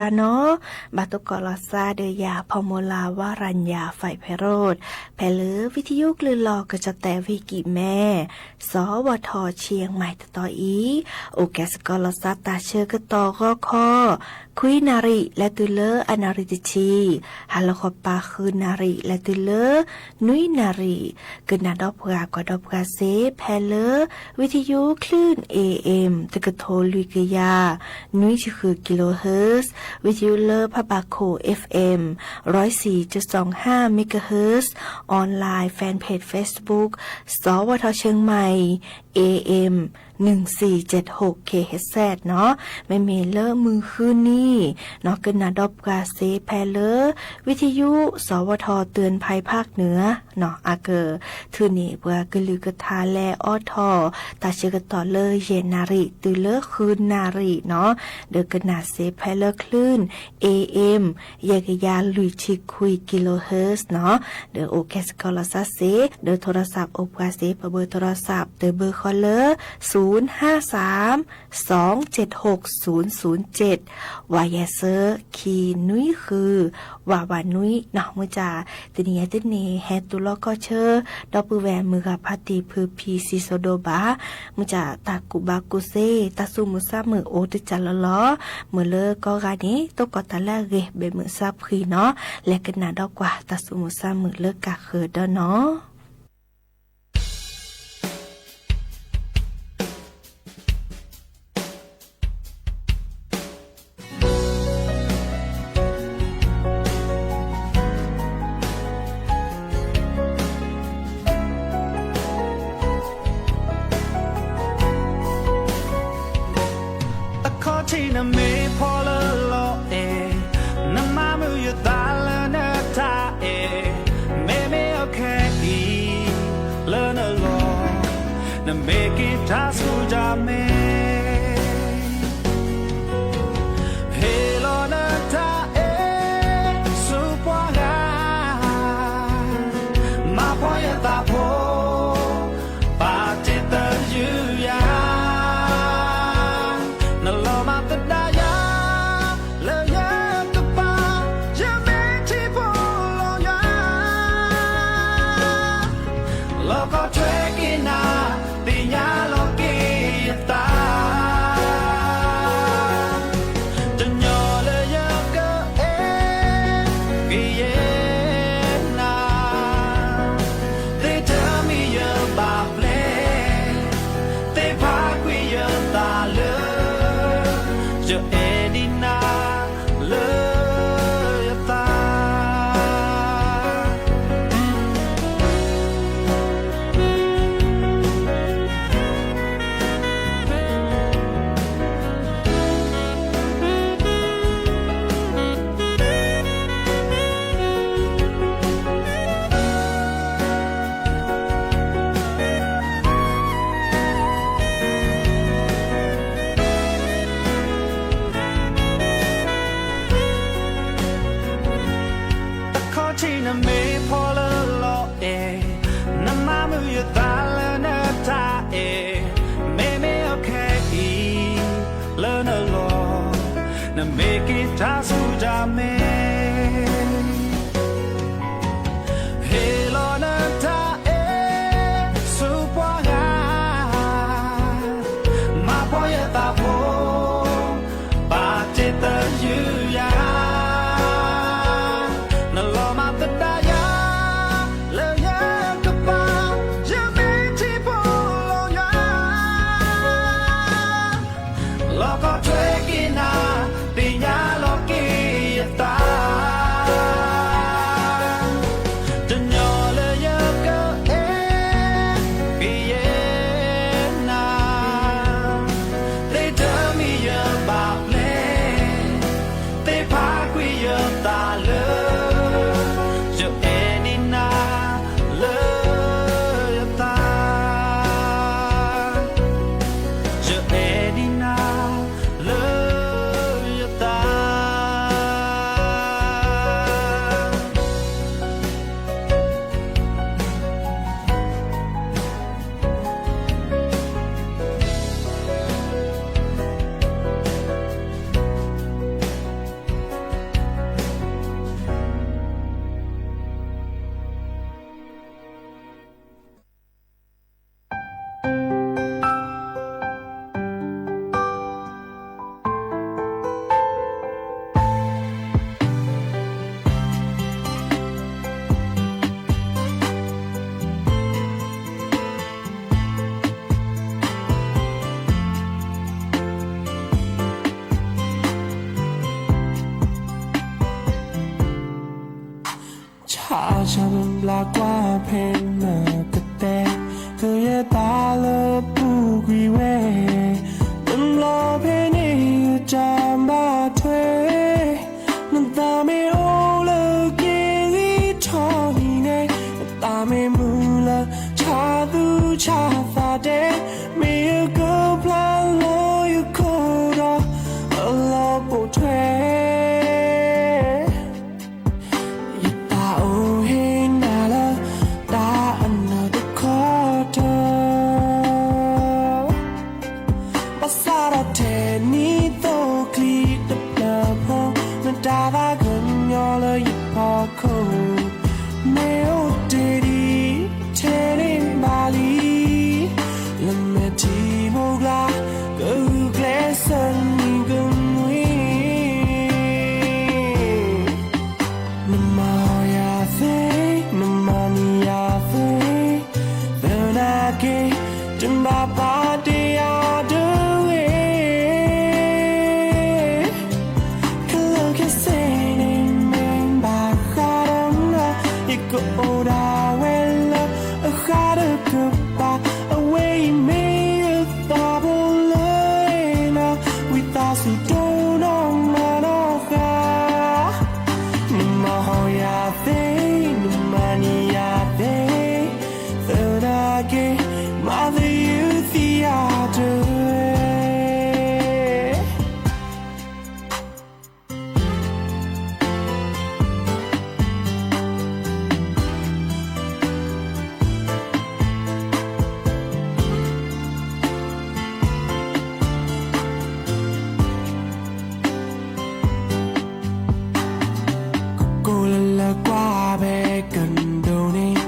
နီၤ, ဘၣ်သကိးလီၤသးဒီးယၤ ဖီမိၤလၤ ဝါရၤညၣ် ဖဲးဖဲးရိၣ်, ဖဲလၢ ဝံထယုကလုၢ်လီၢ်ကစီၣ်သဲးဝံၤကံၣ်မဲ စီၤဝီၤထီၣ်ဆံမံၤတတီၤအံၤ, အိၣ်ကဲသကိးလီၤသးတၢ်ဆၢကတီၢ်ဂီၤခီ ခွံနၣ်ရံၣ် လဲၤတုၤလၢအနၣ်ရံၣ်တဆံ, ဟါလီၤခီပၤဃုနၣ်ရံၣ် လဲၤတုၤလၢ နွံနၣ်ရံၣ်, ကနၣ်ဒီးပှၤကွၢ်ဒီးပှၤစ့ ဖဲလၢ ဝံထယုကလုၢ် A M တကထိလွံၢ်ကယၤ နွံဆံဃု kilohertz, ဝံထယုလၢဖးဘၣ်ခိၣ် F M ร้อยสี่จุดสองห้า megahertz, online fan page Facebook စီၤဝီၤထီၣ်ဆံမံၤ A M หนึ่งสี่เจ็ดหก kilohertz နီၤ, မ့မ့ၢ်လၢမုၢ်ဃုနံၤ နီၤ ကနၣ်ဒီးပှၤစ့ဖဲလၢ ဝံထယု စီၤဝီၤထီၣ် เตือนภัยภาคเหนือ နီၤ အကထုးန့ၢ်ပှၤကလုၢ်ကထါလဲၤအိးထီၣ် တၢ်ဆၢကတီၢ်လၢယဲၢ်နၣ်ရံၣ်တုၤလၢဃုနၣ်ရံၣ်နီၤ, ဒီးကနၣ်စ့ဖဲလၢကလုၢ် A M ယဲၢ်ကယၤလွံၢ်ဆံခွံ kilohertz နီၤ, ဒီးအိၣ်ကဲသကိးလီၤသးစ့ ဒီး โทรศัพท์ အိၣ်ပှၤစ့ ပဘၢ โทรศัพท์ တဘၢဃီလၢ ศูนย์ห้าสาม สองเจ็ดหก ศูนย์ศูนย์เจ็ด ဝးယဲၢ်ဆၢ ခံနွံဃု ဝးဝးနွံနီၤ, မ့ၢ်ကၢ် တနံၤအံၤတနံၤ ဟဲတူၢ်လိာ်ကီၢ်ဆၢ ဒီပုၢ်ဝဲၢ်မုၢ်ဂၤဖါတံၢ်ဖုဖံစံးစိၤဒိၣ်ဘၣ်, မ့ၢ်ကၢ်တၢ်ကူၣ်ဘၣ်ကူၣ်သ့ တၢ်သူၣ်မုာ်သးမုာ်အိၣ်တကၢ်လီၤလီၤ, မုၢ်လၢကီၢ်ဂၤန့ၣ် တကိးတၢ်လၢအဂ့ၤ ဘဲးမုာ်သးဖှံနီၤ, လဲၤကနၣ်ဒီးကွၢ်တၢ်သူၣ်မုာ်သးမုာ်လၢကၢ်ဃၢၤဒီးနီၤ. အခီၣ်ထံးနမ့ၢ်ဖီလၢလီၤအဲၣ်, နမၤမုာ်ယသးလၢနတၢ်အဲၣ်, မ့မ့ၢ်အခဲအံၤ လၢနလီၢ် နမ့ၢ်က့ၤတၢ်ဆူၣ်တၢ်မဲာ် ဟ့ၣ်လီၤနတၢ်အဲၣ်ဆူပှၤဂၤ, မၤဖှီၣ်ယသးဖိ ပာ်တ့ၢ်သယုၢ်ယၤ, နလီၤမၤသဒါယၤ လၢယကပၤ ယမ့ၢ်ထံဖိလီၤယွၤ လီၤကီထွဲက့ၤနၤ သ့ၣ်ညါလီၤက့ၤယသး, တညီလၢယကအဲၣ်ကယဲၢ်နၤ, သ့ၣ်တမံၤယဘၣ်ပျဲၢ်, သ့ၣ်ဖးကွံာ်ယသးလၢ ယအဲၣ်ဒံးနၤ လၢယသး အခီၣ်ထံးနမ့ၢ်ဖီလၢလီၤအဲၣ်, နမၤမုာ်ယသးလၢနတၢ်အဲၣ်, မ့မ့ၢ်အခဲအံၤ လၢနလီၢ် နမ့ၢ်က့ၤတၢ်ဆူၣ်တၢ်မဲာ် ဟ့ၣ်လီၤနတၢ်အဲၣ်ဆူပှၤဂၤ, မၤဖှီၣ်ယသးဖိ ပာ်တ့ၢ်သယုၢ်ယၤ, နလီၤမၤသဒါယၤ လၢယကပၤ ယမ့ၢ်ထံဖိလီၤယွၤ လီၤကီထွဲက့ၤနၤ သ့ၣ်ညါလီၤက့ၤယသး အါဆၣ်မုၢ်ဘျါကွၢ်ဖဲနကတဲ, ကယဲၢ်တၢ်လၢပူၤကွံာ်ဝဲ, တဘျီဖဲန့ၣ်ယတၢ်ဘၣ်ထွဲ, နသးမ့ၢ်အိၣ်လၢက့ၤဂံၢ်ထီၣ်နံၤန့ၣ်, နသးမ့ၢ်မုာ်လၢဆါသူၣ်ဆါသးဒဲး, မ့ၢ်ယကဖျါလီၤယခိၣ်ဒီး အလီၢ်ပိာ်ထွဲ ယတၢ်အိၣ်ဟ့ၣ်နၤလၢ တၢ်အနၢ်တခီတၢၢ်, ဘၣ်ဆၣ်ဒီးထဲနံၤသိးချံတဖျၢၣ်ဖိ, နတၢ်သးကညီၤလၢယဖီခိၣ်, မ့ၢ်အိၣ်တ့ၢ်ဒံးထဲန့ၣ်ဘၣ်လံ, လၢမဲာ်ထံဖိကျါ ကဂုာ်ကျဲးစၢးနံၤကမှံ နမၤဟီၣ်ယၤသ့, နမၤနံၤယၤသ့, သနာ်က့ တဘၣ်ပာ်တ့ၢ်ယၤတဂ့ၤ, ခဲလၢာ်ခဲဆ့န့ၣ်မ့ၢ်ဘၣ်ဃးဒီးနၤ, ယကအိၣ်ဒၣ်ဝဲလၢအဃၣ်တကပၤ, အဝဲအံၤမ့ၢ်ယသးဖိလၢနၤ, ဝံသးစူၤဒိၣ်နီၢ်မၤနီၢ်ဃာ် နမၤဟီၣ်ယၤသ့, နမၤနံၤယၤသ့, သနာ်က့ မၤသယုၢ်သံယၤတဂ့ၤ. ကိၣ်လၢလၢကွၢ်ဖဲကဒိးန့ၣ်,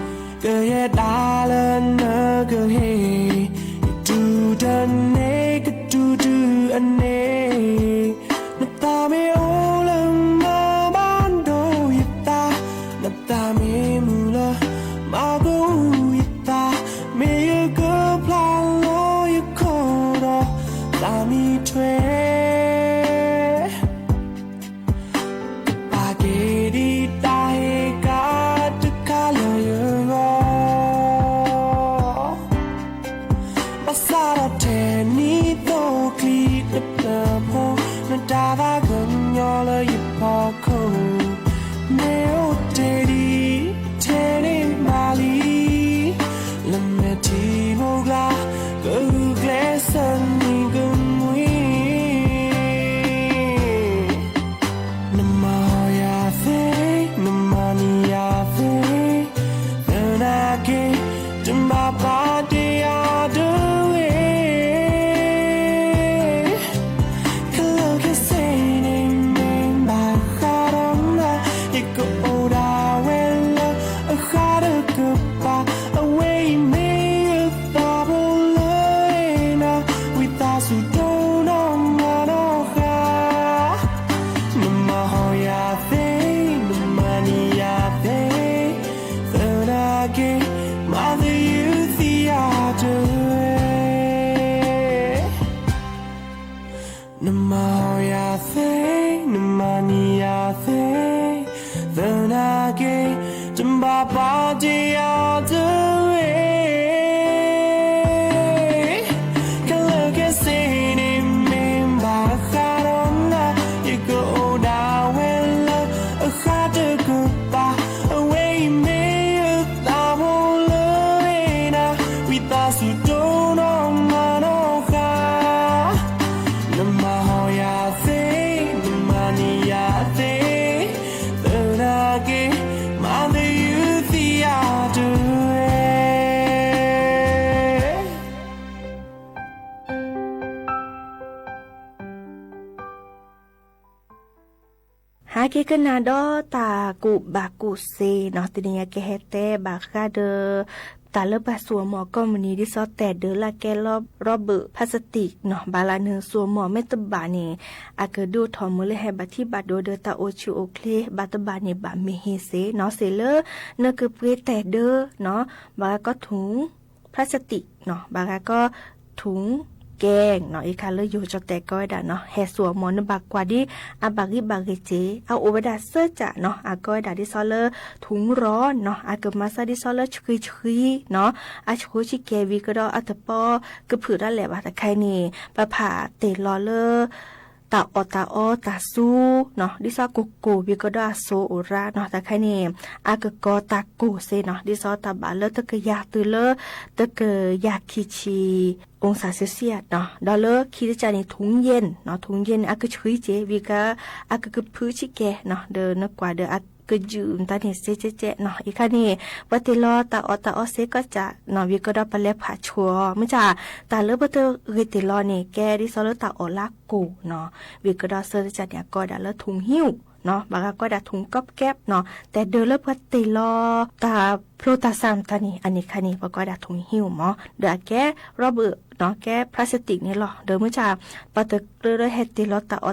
ကယဲၢ်တၢ်လၢနကဟ့ၣ်, ယတူၢ်တန့ၢ်ကတူၢ်တုၤအန့ၣ်, နသးမ့ၢ်အိၣ်လၢမၤဘၣ်ဒိယသး, နသးမ့ၢ်မုာ်လၢမၤကအိၣ်ယသး, မ့ၢ်ယကဖျါလီၤယခိၣ်ဒီး သးမံထွဲ ကပာ်က့ၤဒံးတၢ်ဟ့ၣ်ကါတခါလၢယဂီၢ်, ဘၣ်ဆၣ်ဒီးထဲနံၤသိးချံတဖျၢၣ်ဖိ, နတၢ်သးကညီၤလၢယဖီခိၣ်, မ့ၢ်အိၣ်တ့ၢ်ဒံးထဲန့ၣ်ဘၣ်လံ, လၢမဲာ်ထံဖိကျါ ကဂုာ်ကျဲးစၢးနံၤကမှံ နမၤဟီၣ်ယၤသ့, နမၤနံၤယၤသ့, သနာ်က့ တဘၣ်ပာ်တ့ၢ်ယၤတဂ့ၤ, ခဲလၢာ်ခဲဆ့န့ၣ်မ့ၢ်ဘၣ်ဃးဒီးနၤ, ယကအိၣ်ဒၣ်ဝဲလၢအဃၣ်တကပၤ, အဝဲအံၤမ့ၢ်ယသးဖိလၢနၤ, ဝံသးစူၤဒိၣ်နီၢ်မၤနီၢ်ဃာ် နမၤဟီၣ်ယၤသ့, နမၤနံၤယၤသ့, သနာ်က့ မၤသယုၢ်သံယၤတဂ့ၤ, နမၤဟီၣ်ယၤသ့, နမၤနံၤယၤသ့, သနာ်က့ တဘၣ်ပာ်တ့ၢ်ယၤတဂ့ၤ, ခဲလၢာ်ခဲဆ့န့ၣ်မ့ၢ်ဘၣ်ဃးဒီးနၤ, ယကအိၣ်ဒၣ်ဝဲလၢအဃၣ်တကပၤ, အဝဲအံၤမ့ၢ်ယသးဖိလၢနၤ, ဝံသးစူၤဒိၣ်နီၢ်မၤနီၢ်ဃာ် နမၤဟီၣ်ယၤသ့, နမၤနံၤယၤသ့, သနာ်က့ မၤသယုၢ်သံယၤတဂ့ၤ, ဟဲက့ၤကနၣ်ဒီးတၢ်ကူၣ်ဘၣ်ကူၣ်သ့နီၤ, တနံၤအံၤကဟဲတဲဘၣ်ဃးဒီး တၢ်လၢပှၤစိာ်မီၣ်ကိးမုၢ်နံၤ ဒ်သိးတဲာ်ဒၢးလၢကဲ rubber plastic နီၤ, ဘၣ်လၢနစိာ်မီၣ်မ့ၢ်တဘၣ်န့ၣ် အကဒိၣ်ထီၣ်မုၢ်လၢဟဲဘၣ်ထံၣ်ဘၣ်ဒိဒီးတၢ်အိၣ်ဆူၣ်အိၣ်ချ့ ဘၣ်တဘၣ်န့ၣ်ဘၣ်မ့ၢ်ဟ့ၣ်စ့ၢ်နီၤ, စ့ၢ်လၢနကပှ့ၤတဲာ်ဒၢးနီၤ, ဘၣ်ဂၤကီၢ်ထူ plastic နီၤ, ဘၣ်ဂၤကီၢ်ထူ แกงနီၤ, အံၤခါလၢယိၤကၠီၣ်တဲာ်ကိးဝဲဒၣ်နီၤ, ဟဲစိာ်အမီၤ နဘၣ်ကွၢ်ဒ်အဘၣ်ဂံၢ်ဘၣ်ဂ့ၤစ့ၢ်, အအိၣ်ဝဲဒၣ်စၢကၠးနီၤ, အကိးဝဲဒၣ်ဒ်သိးလၢ ထုံရီနီၤ, အကမၤစၢ်ဒ်သိးလၢဆှံဆှံနီၤ, အဆှံဆံကဲဝံၤကဒီးအတပီကဖုးဒၣ်လဲာ်ဘၣ်တခါအံၤန့ၣ် ပဖးတ့ၢ်လီၤလၢ တၢ်အီၣ်တၢ်အီတၢ်စူနီၤ, ဒ်သိးကိၢ်ကိၢ်ဝံၤကဒီးအစိအိၣ်ရၣ်နီၤ, တခါန့ၣ် အကကီၤတၢ်ကိၢ်စ့နီၤ, ဒ်သိးတၢ်ဘၣ်လၢတကယၤတုၤလၢ တကယၤခံဆံ အူစၣ်စ့စ့နီၤ, ဒီးလၢခံတကၠးန့ၣ် ထုံယ့ၣ်နီၤ, ထုံယ့ၣ်န့ၣ် အကဆှံစ့ဝံၤက အကကဖုးဆံကဲနီၤ, ဒီးနကွၢ်ဒီးအကယုၢ်တၢ်န့ၣ်စ့စ့စ့နီၤ, အံၤခါန့ၣ် ပှၤတ့ၢ်လီၤတၢ်အီၣ်တၢ်အီစ့ကီၢ်ကၠးနီၤ, ဝံၤကဒီးပလဲၤဖးဆှီအီၤ, မ့ၢ်တၢ် တၢ်လၢပတဂ့ၤတ့ၢ်လီၤန့ၣ် ကဲဒ်သိးလၢတၢ်အီၣ်လၢကိၢ်နီၤ, ဝံၤကဒီးစၢတကၠးန့ၣ် အကိးဝဲဒၣ်လၢထုံဟံၣ်နီၤ, ဘၣ်ဂၤကိးဝဲဒၣ်ထုံကီၢ်ကဲးနီၤ, တဲဒၢးလၢပှၤတ့ၢ်လီၤ တၢ်ဖျိတၢ်ဆးမတၤန့ၣ် အန့ၣ်ခါန့ၣ် ပှၤကိးဝဲဒၣ်ထုံဟံၣ်မး, ဒီးအကဲ rubber နီၤ, ကဲ plastic န့ၣ်လီၤ, ဒီးမ့ၢ်တၢ် ပှၤတကျၢၢ်လၢဟဲတ့ၢ်လီၤတၢ်အီၣ်တၢ်အီ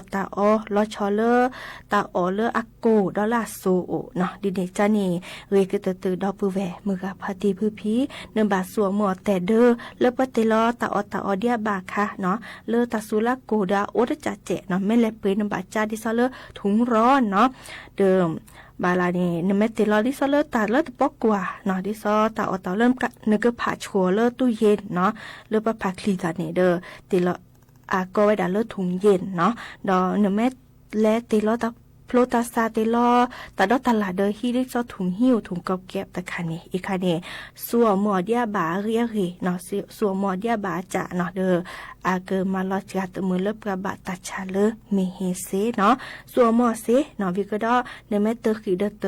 လီၤဆီလၢ တၢ်အီၣ်လၢအကိၢ်ဒီးလၢအစိအိၣ်နီၤ, ဒ်န့ၣ်ကၠၢန့ၣ် ဂ့ၤကတၢၢ်တုၤဒီပုၢ်ဝဲၢ်မုၢ်ဂၤဖါတံၢ်ဖုဖံ, နဘၣ်စိာ်အမီၤအီၤတဲဒၢး လၢပှၤတ့ၢ်လီၤတၢ်အီၣ်တၢ်အီဒ်အဘၣ်အခါနီၤ, လၢတၢ်စူၤလၢကိၢ်ဒီးအအိၣ်တကၠးစဲးနီၤ, မ့ၢ်လဲၤပှ့ၤနဘၣ်ကၠၢ်ဒ်သိးလၢထုံရီနီၤ, ဒီး ဘၣ်လၢန့ၣ် နမ့ၢ်တ့ၢ်လီၤဒ်သိးလၢတၢ်လၢတပီၢ်ကွၢ်နီၤ, ဒ်သိးတၢ်အီၣ်တၢ်အီလၢနကဖးဆှီလၢတူၢ်ယ့ၢ်နီၤ, လၢပှၤဖးချံသးန့ၣ်ဒီး တ့ၢ်လီၤ အကိးဝဲဒၣ်လၢထုံယ့ၣ်နီၤ, ဒီးနမ့ၢ်လဲၤတ့ၢ်လီၤတၢ်ဖျိတၢ်ဆး တ့ၢ်လီၤတၢ်ဒီတၢ်လၢ်ဒီးဟံၣ်ဒ်သိးထုံဟံၣ်အိၣ် ထုံကီၢ်ကဲးတခါန့ၣ် အံၤခါန့ၣ် စိာ်အမီၤအီၤဒ်အဘၣ်အဂ့ၢ်အဂ့ၢ်နီၤ, စိာ်အမီၤအီၤဒ်အဘၣ်အကၠၢ်နီၤ, ဒီးအကမၤလီၤစှၤတမုာ်လၢပှၤဘၣ်တၢ်ဆါလၢမ့ၢ်ဟ့ၣ်စ့နီၤ, စိာ်အမီၤအီၤစ့နီၤ, ဝံၤကဒီး နမ့ၢ်တၢဃံးဒီးတၢဃံးဒ်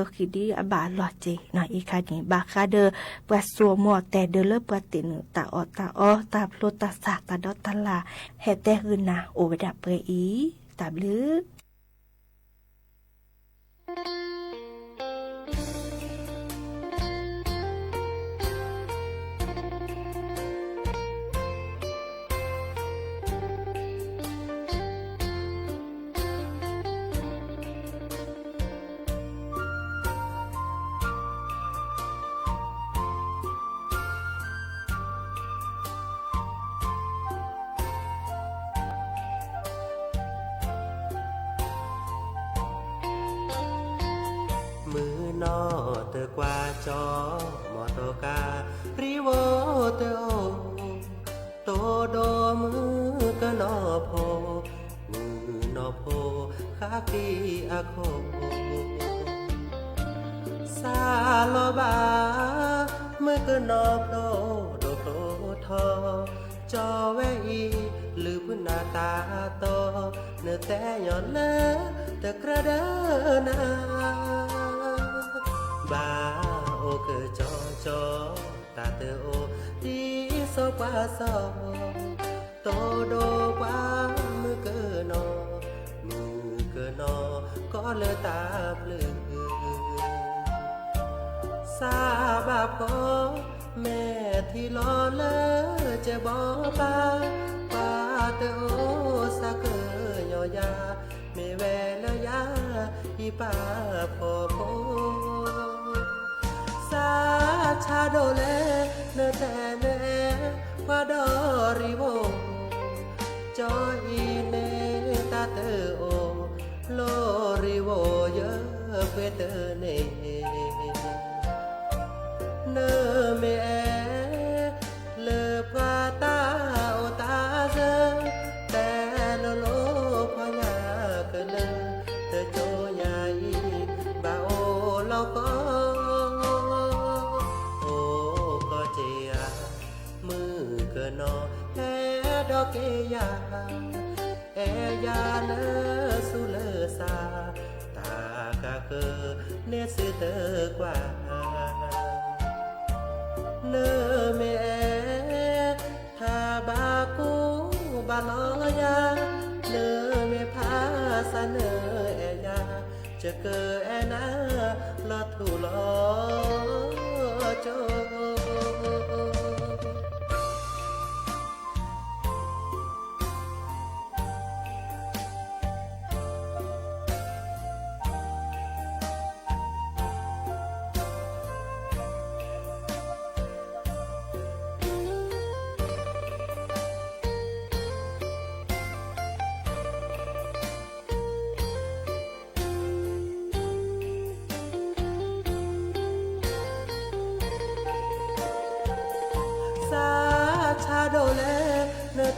အဘၣ်အလီၢ်စ့နီၤ, အံၤခါန့ၣ် ဘၣ်ဃးဒီး ပှၤစိာ်အမီၤအီၤတဲဒၢးလၢပှၤတ့ၢ်နုာ်တၢ်အီၣ်တၢ်အီ တၢ်ဖျိတၢ်ဆး တၢ်ဒီတၢ်လၢ် ဟဲတဲဂုာ်နၤအိၣ်ဝဲဒၣ်ပှဲၤအံၤ, တၢ်ဘျုး. မုၢ်နီၢ်တကွၢ်ကၠီ မီၢ်တကါ ရံဝီတအိၣ် တိၢ်ဒိၣ်မုၣ်ကနီၤဖိ မုၣ်ကနီၤဖိ ဃါဃံအခိၣ် စးလီၤဘၣ် မုၣ်ကနီၤဖျိဒိၣ်ဖျိထီ ကၠီဝဲအံၤ လုၢ်ဖုနၤတၢ်တီ နတဲညီလၢ တကြၢးဒီးနၤ ဘၣ်အိၣ်ကၠီကၠီ တၢ်တအိၣ် ဒ်စီၤပှၤစီၤ တိၢ်ဒိၣ်ပှၤမုၣ်ကနီၤ မုၣ်ကနီၤ ကီလၢတၢ်ပျုၤ စးဘၣ်ဖီ မဲာ်ထံလီၤလၢကဘီဘါ ပှၤတအိၣ်စးကညီၤယၤ မ့ၢ်ဝဲလၢယၤ ယပာ်ဖှီၣ်ဖိ စးဆါဒိၣ်လဲၣ် နတဲနအဲၣ် ပှၤဒီးရံဝီ ကၠီအံၤန့ၣ်တၢ်တအိၣ် လီၤရံဝီယပှ့ၤတန့ၢ် နမ့ၢ်အဲၣ် လၢပှၤတၢ်အိၣ်တၢ်စၢၤ တဲလိၤလိၤဖီညါကလၢ တကၠိညါအံၤ ဘၣ်အိၣ်လီၤကီ အိၣ်ကီၢ်က့ၤဧါ မုၣ်ကနီၤ ဟဲဒီးက့ၤယၤ အဲၣ်ယၤလၢဆူလၢစၢ် တၢ်ကဃၢၤန့ၣ်စ့ၢ်တကွၢ် နမ့ၢ်အဲၣ် ထါဘၣ်ကူဘၣ်လီၤယၤ နမ့ၢ်ဖးစၢ်နအဲၣ်ယၤ ယကအဲၣ်နၤ လီၤထူလီၤကၠိ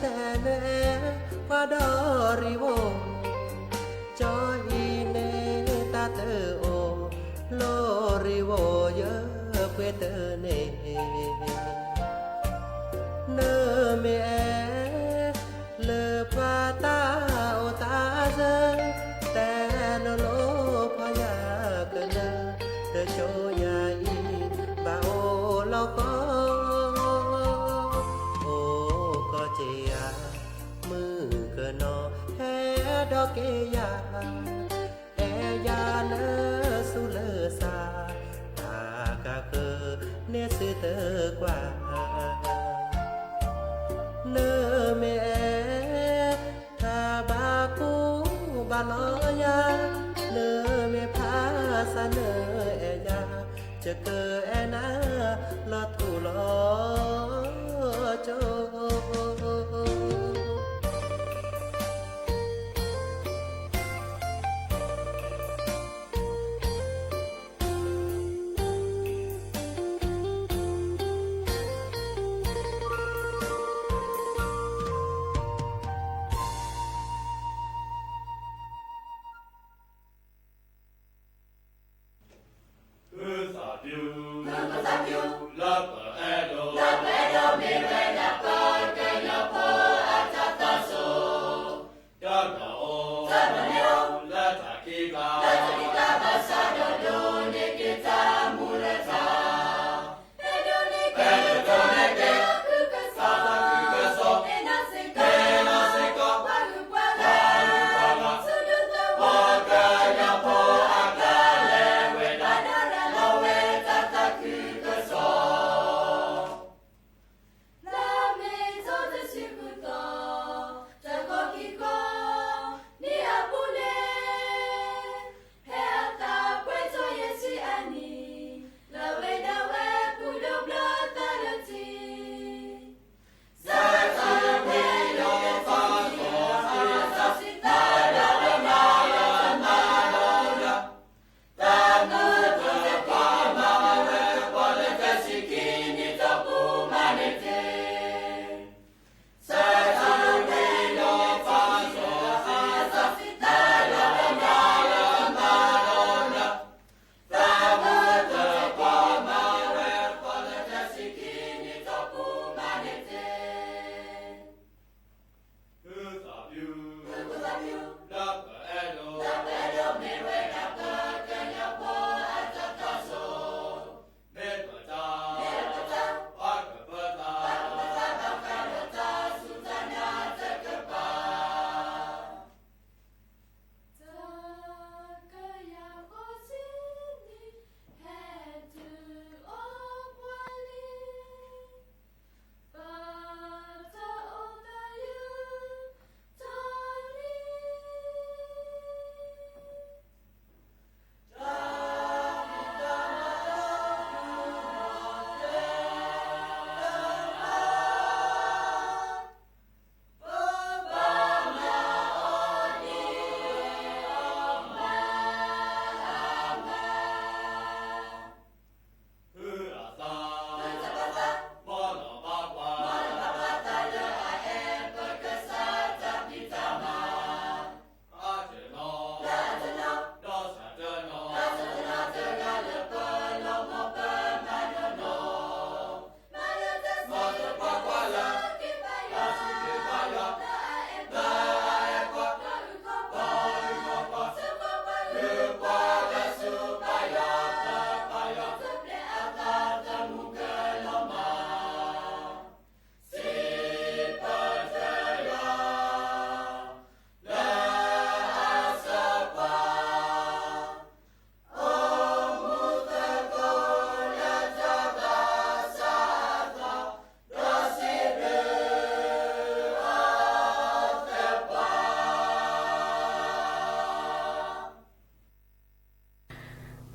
တဲနအဲၣ်ပှၤဒီးရံဝိ, ကၠီအံၤန့ၣ်တၢ်တအိၣ်, လီၤရံဝိယပှ့ၤတန့ၢ်, နမ့ၢ်အဲၣ်လၢပှၤတၢ်အိၣ်တၢ်စၢၤ, တဲလိၤလိၤဖီယၤကလၢာ်, တကၠိယၤအံၤဘၣ်အိၣ်လီၤဃီ, အိၣ်ကီးက့ၤယၤ မုၣ်ကနီၤဟဲဒီးက့ၤယၤ, အဲၣ်ယၤလၢဆူးလၢစၢ်, တၢ်ကဃၢၤန့ၣ်စုတကွၢ်, နမ့ၢ်အဲၣ် တၢ်ဘၣ်ကူဘၣ်လီယၤ, နမ့ၢ်ဖးစၢ်နအဲၣ်ယၤ, ယကအဲၣ်နၤလီၤထူလီၤကၠိ.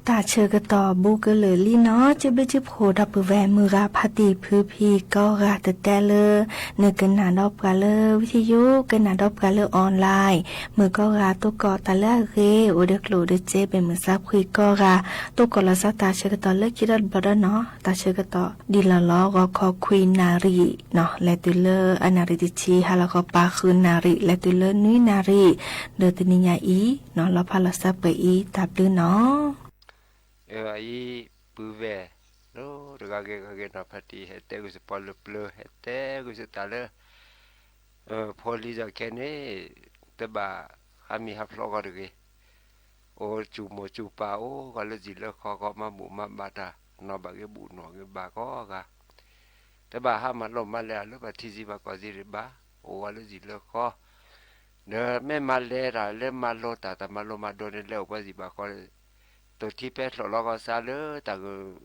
တၢ်ဆၢကတီၢ်ဘူးကလုာ်လံနီၤ ကၠိဘ့ၣ်ကၠိဖိဒီပုၢ်ဝဲၢ်မုၢ်ဂၤဖါတံၢ်ဖုဖံကိးဂၤ တတဲလၢ နကနၣ်ဒီးပှၤလၢဝံထယိ ကနၣ်ဒီးပှၤလၢ online မုၢ်ကိးဂၤ တိၢ်ကီၢ်တၢ်လၢအဂ့ၤ အိၣ်ဒီးကျိၣ်ဒီးစ့ ပမုၢ်ဆါဖှံကိးဂၤ တိၢ်ကီၢ်လီၤစၢ်တၢ်ဆၢကတီၢ်လၢခံဒီတဘျီဒီးနီၤ တၢ်ဆၢကတီၢ်ဒ်လီၤလီၤ ဂီၤခီခွံနၣ်ရံၣ်နီၤ လဲၤတုၤလၢအနၣ်ရံၣ်တဆံ ဟါလီၤခီပၤဃုနၣ်ရံၣ် လဲၤတုၤလၢနွံနၣ်ရံၣ် ဒီးတနံၤညါအံၤနီၤ လီၤဖးလီၤစၢ်ပှဲၤအံၤ တၢ်ဘျုးနီၤ အအံၤ ပုၢ်ဝဲၢ် တဂၤဂ့ၤဂၤဂ့ၤနီၤ ဖါတံၢ်ဟဲတဲဂုာ်စ့ၢ်ပီလၢပျၢၤ ဟဲတဲဂုာ်စ့ၢ်တၢ်လၢ ဖိလံၤယီၤခဲန့ၣ် တဘၣ်ဟးမံၤဟးဖျိးဂီၤတဂ့ၤ, အိၣ်စူၢ်မိၢ်စူၢ်ပၢ်အိၣ်ဂီၤလၢယံၤလၢခီ ဂီၤမၤဘူၣ်မၤဘါတၢ် နီၢ်ဘၣ်ဂ့ၤဘူၣ်နီၢ်ဂ့ၤဘါကိးဂၤ, တဘၣ်ဟးမၤလိမၤလဲၤအလၢပှၤထံဆံးပှၤကီၢ်ဆံးတဘၣ်, အိၣ်ဂီၤလၢယံၤလၢခီ, ဒီးမ့ၢ်မၤလဲၤတၢ်လၢမၤလိတၢ် တၢ်မၤလိမၤဒိးန့ၣ် လဲၤအိၣ်ပှၤယံၤဘၣ်ခီ တိၢ်ထံပဲာ်ဖျိးလီၤကီၢ်ဆၢလၢတၢ်ဂ့ၢ်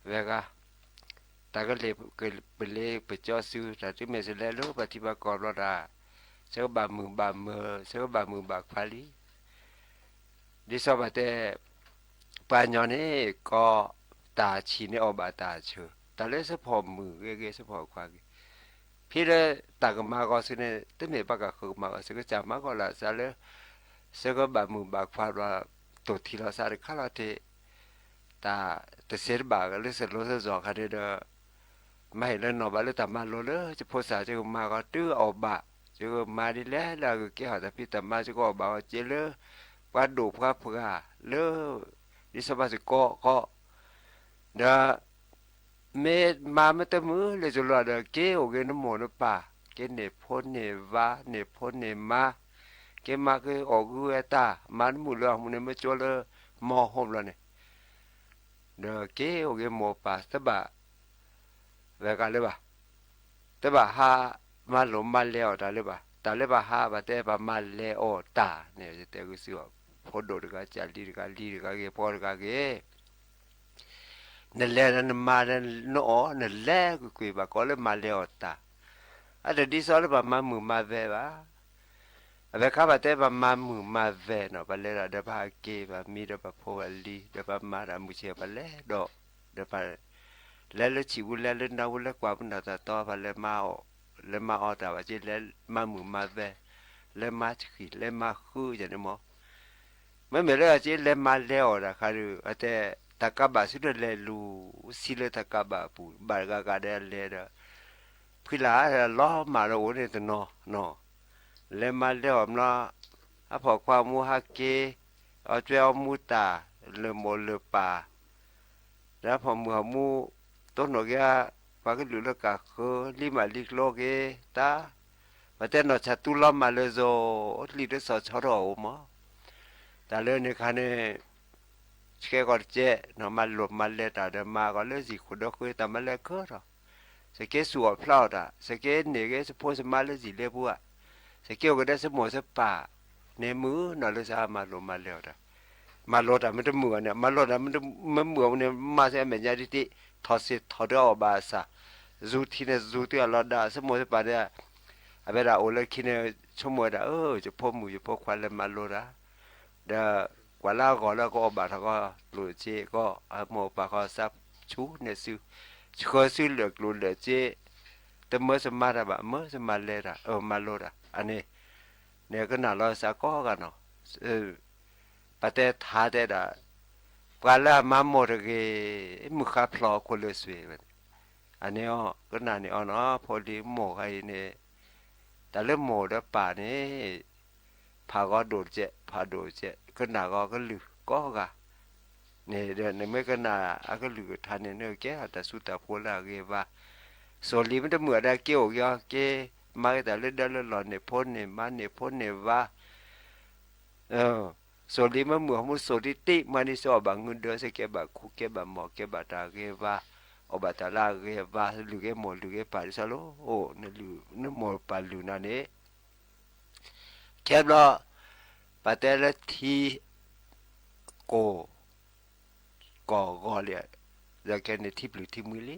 ဝဲဂၤ, တၢ်ကလ့ၢ်ပလ့ၢ်ပကၠီစု တၢ်တုၤမ့ၢ်စလဲၤလၢပှၤထံပှၤကီၢ်ဘျီတၢ်, ဆၢကဘၣ်မုာ်ဘၣ်မၢၤ ဆၢကဘၣ်မုာ်ဘၣ်ခွါလံ. ဒ်သိးပှၤတဲ ပှၤကညီန့ၣ် ကီတၢ်ဆံးန့ၣ်အီၣ်ဘၣ်တၢ်ဆၢ, တၢ်လၢဆၢဖှီၣ်မုၣ်ဂ့ၤဂ့ၤ ဆၢဖှီၣ်ခွါဂ့ၤ, ဖဲလၢတၢ်ကမၤဂီၤစုန့ၣ် တမ့ၢ်ဘၣ်ကဃုကမၤဂီၤစု ကစၢ်မၤဂီၤလၢအစၢလၢ ဆၢကဘၣ်မုာ်ဘၣ်ခွါဘျီ တိၢ်ထံလီၤစၢတခါလီၤတ့ၢ် တၢ်တစဲးတဘၣ်လၢစလိၤစၢ်စီၤခါန့ၣ်ဒီး မၤဟ့ၣ်လၢနီၢ်ဘၣ်လၢတၢ်မၤလိလၢ ယဖိစၢ် ယကမၤဂီၤတုၤအီၣ်ဘၣ်, ယကမၤဒ်လဲၣ်လၢအကကဲထီၣ်တၢ်ဖံးတၢ်မၤ ယကအီၣ်ဘၣ်အီၤက့လၢ ပှၤဒိၣ်ပှၤပှၢ်လၢ ဒ်စီၤဘၣ်စ့ၢ်ကီးကီး, ဒီး မ့ၢ်မၤမ့ၢ်တမုာ်လၢယလိၤဒီး က့ၤအိၣ်ဂ့ၤနမိၢ်နပၢ်, က့ၤန့ၢ်ဖိန့ၢ်ဝၤ န့ၢ်ဖိန့ၢ်မါ, က့ၤမၤက့ၤအီၣ်ဂုၤဝဲတၢ်, မၤနမုာ်လၢအမူန့ၣ် မ့ၢ်ကၠိလၢ မီဟိဘျီန့ၣ် ဒီးက့ၤအိၣ်ဂ့ၤမိၢ်ပၢ် တဘၣ် ဝဲဂၤလၢၤဘၣ်, တဘၣ်ဟးမၤလိမၤလဲၤအီၤတၢ်လၢၤဘၣ်, တၢ်လၢဘၣ်ဟး ဘၣ်တဲဘၣ်မၤလဲၤအီၤတၢ်န့ၣ် ယတဲဂုာ်စ့ၢ်အီၤ, ဖိဒိၣ်တဂၤ ကၢ်လံၤတဂၤ လံၤတဂၤဂ့ၤ ပှၤတဂၤဂ့ၤ နလဲၤနမၤနအီၣ် နလဲၤကွ့ၢ်ကွ့ၢ် ဘၣ်ကိးလၢမၤလဲၤအီၤတၢ်, အတဒ်သိးလၢပှၤမၤမုာ်မၤဝဲဘၣ်. အဝဲခါဘၣ်တဲပှၤမၤမုာ်မၤဝဲနီၤ ပှၤလဲၤဒီး ဒီးပှၤဟးက့ၤ ပှၤမံဒီးပှၤဖိပှၤလံၤ ဒီးပှၤမၤတၢ်မုာ်ဆ့ၣ် ပှၤလဲၤဒီး ဒီးပှၤ လဲၤလၢဆံးဝူလဲၤလၢနၢဝူ လဲၤကွၢ်ပူၤနၢ်တၢ်တီ ပှၤလဲၤမၤအီၣ် လဲၤမၤအီၣ်တၢ်ဘၣ်က့ လဲၤမၤမုာ်မၤဝဲ လဲၤမၤဆှံ လဲၤမၤဃုယန့ၣ်မး မ့မ့ၢ်လၢအက့လဲၤမၤလဲၤအီၣ်တၢ်ခါဒီး အတဲ တၢ်ကးဘၣ်ဆူတလဲၤလူၤ ဆံးလၢတၢ်ကးဘၣ်အပူၤ ဘၣ်တဂၤဂၤဒီးအလဲၤဒီး ဖှံလၢ်လီၤမၢ်ဒီးအိၣ်န့ၣ်တနီၤနီၤ လဲၤမၤလဲၤအီၣ်မျီ အဖီၣ်ခွါမူဟးက့ၤ အီၣ်ကွဲအီမူတၢ် လၢမိၢ်လၢပၢ် ဒီးဖီၣ်မုၢ်ဟီၣ်မူ တိၢ်နီၣ်က့ၤ ပှၤကလုာ်လၢကၢ်ဃၢ လံမးလံကျိက့ၤတၢ်, ပှၤတဲနီၢ်ဆၣ်တူလီၤမၢ်လၢၤစိၤ လံာ်တစီၣ်ဆီထီၣ်အိၣ်မး, တၢ်လၢန့ၣ်ခါန့ၣ် ဆှဲကီၢ်တကဲး နီၢ်မၤလိာ်မၤလဲၤတၢ်ဒီးမၤကီးလၢစံၣ်ခိၣ်ဒီဃ့ တၢ်မၤလဲၤကၢထီၣ်, စက့စူၢ်အီၣ်ဖျါအီၣ်တၢ် စက့န့ၢ်က့ၤစဖိစမါလၢစံၣ်လ့ပူၤဧါ, စက့အိၣ်ကဒီးစမိၢ်စပၢ် န့ၣ်မုာ်နီၢ်လၢစးမၤလိာ်မၤလဲၤအီၣ်တၢ် မၤလိတၢ်မ့ၢ်တမုာ်ဘၣ်န့ၣ် မၤလိတၢ်မ့ၢ်တမုာ်ဘၣ်န့ၣ် မၤစ့ၢ်အမဲာ်ညါဒ်တ့ၢ် ထီၣ်စ့ၢ်ထီၣ်ဒုးအီၣ်ဘၣ်အစၢ်, စူၤထံန့ၣ်စူၤတုၤအလီၤဒါ စမိၢ်စပၢ်န့ၣ် အဝဲဒၣ်အိၣ်လၢခံန့ၣ် ဆိကမိၣ်ဝဲဒၣ် အၢ ယဖိမုၣ်ယဖိခွါလဲၤမၤလိတၢ် ဒီးကွၢ်လၢအဂီၢ်လၢကအီၣ်ဘၣ်ထီၣ်ကီး ကျိၣ်စ့ကီး အမိၢ်အပၢ်ဃီစးဆူန့ၣ်စု ဆှၢစုလၢာ်ကျိၣ်လၢာ်စ့ တမၢစမါတၢ်ဘၣ် မၢစမါလဲၤတၢ် အမၤလိတၢ် အန့ၣ် န့ၣ်ကနၣ်လီၤစးကိးဂၤနီၤ ပတဲထါတဲဒၣ် ပှၤလၢအမၤမိၢ်တဂ့ၤ မုၢ်ဃါဖျီၣ်အခိၣ်လၢစွ့ၤဝဲန့ၣ် အန့ၣ်အီၤ ကနၣ်န့ၣ်အီၤနီၤ ဖိလံၤမိၢ်ခါအံၤန့ၣ် တၢ်လၢမိၢ်ဒီးပၢ်န့ၣ် ဖးဂီၤဒိၣ်တကဲး ဖးဒိၣ်တကဲး ကနၣ်ဂီၤကလုၢ်ကိးဂၤ န့ၣ်ဒီးနမ့ၢ်ကနၣ်အကလုၢ်ကထါန့ၣ် နကကဲထီၣ်တၢ်စုတၢ်ဖိလၢအဂ့ၤဘၣ်, စိၢ်လံမ့ၢ်တမုာ်ဒီးက့အိၣ်က့ၤအီၤ က့မၤက့ၤတၢ်လၢဒၢလၢလီၢ် န့ၢ်ဖိန့ၢ်မါ န့ၢ်ဖိန့ၢ်ဝၤ စိၢ်လံမ့ၢ်မုာ်အမူစိၢ်တံၢ်တံၢ် မၤန့ၢ်စ့ၢ်အီၣ်ဘၣ်ငုာ်ဒၢ စ့ၢ်ကဲဘၣ်ခူကဲဘၣ်မီၢ် ကဲဘၣ်တၢ်ဂ့ၤဝါ အီၣ်ဘၣ်တၢ်လၢအဂ့ၤဝါ လုၢ်ဂ့ၤမိၢ်လုၢ်ဂ့ၤပၢ်ဒ်သိးလိၤ နလုၢ်နမိၢ်ပၢ်လုၢ်နၤန့ၣ် ခဲဘျီ ပတဲလၢထံ ကိၢ် ကီၢ်ဂီၤလံ, ဒီးခဲန့ၣ်ထံပျုၢ်ထံမှံလံ.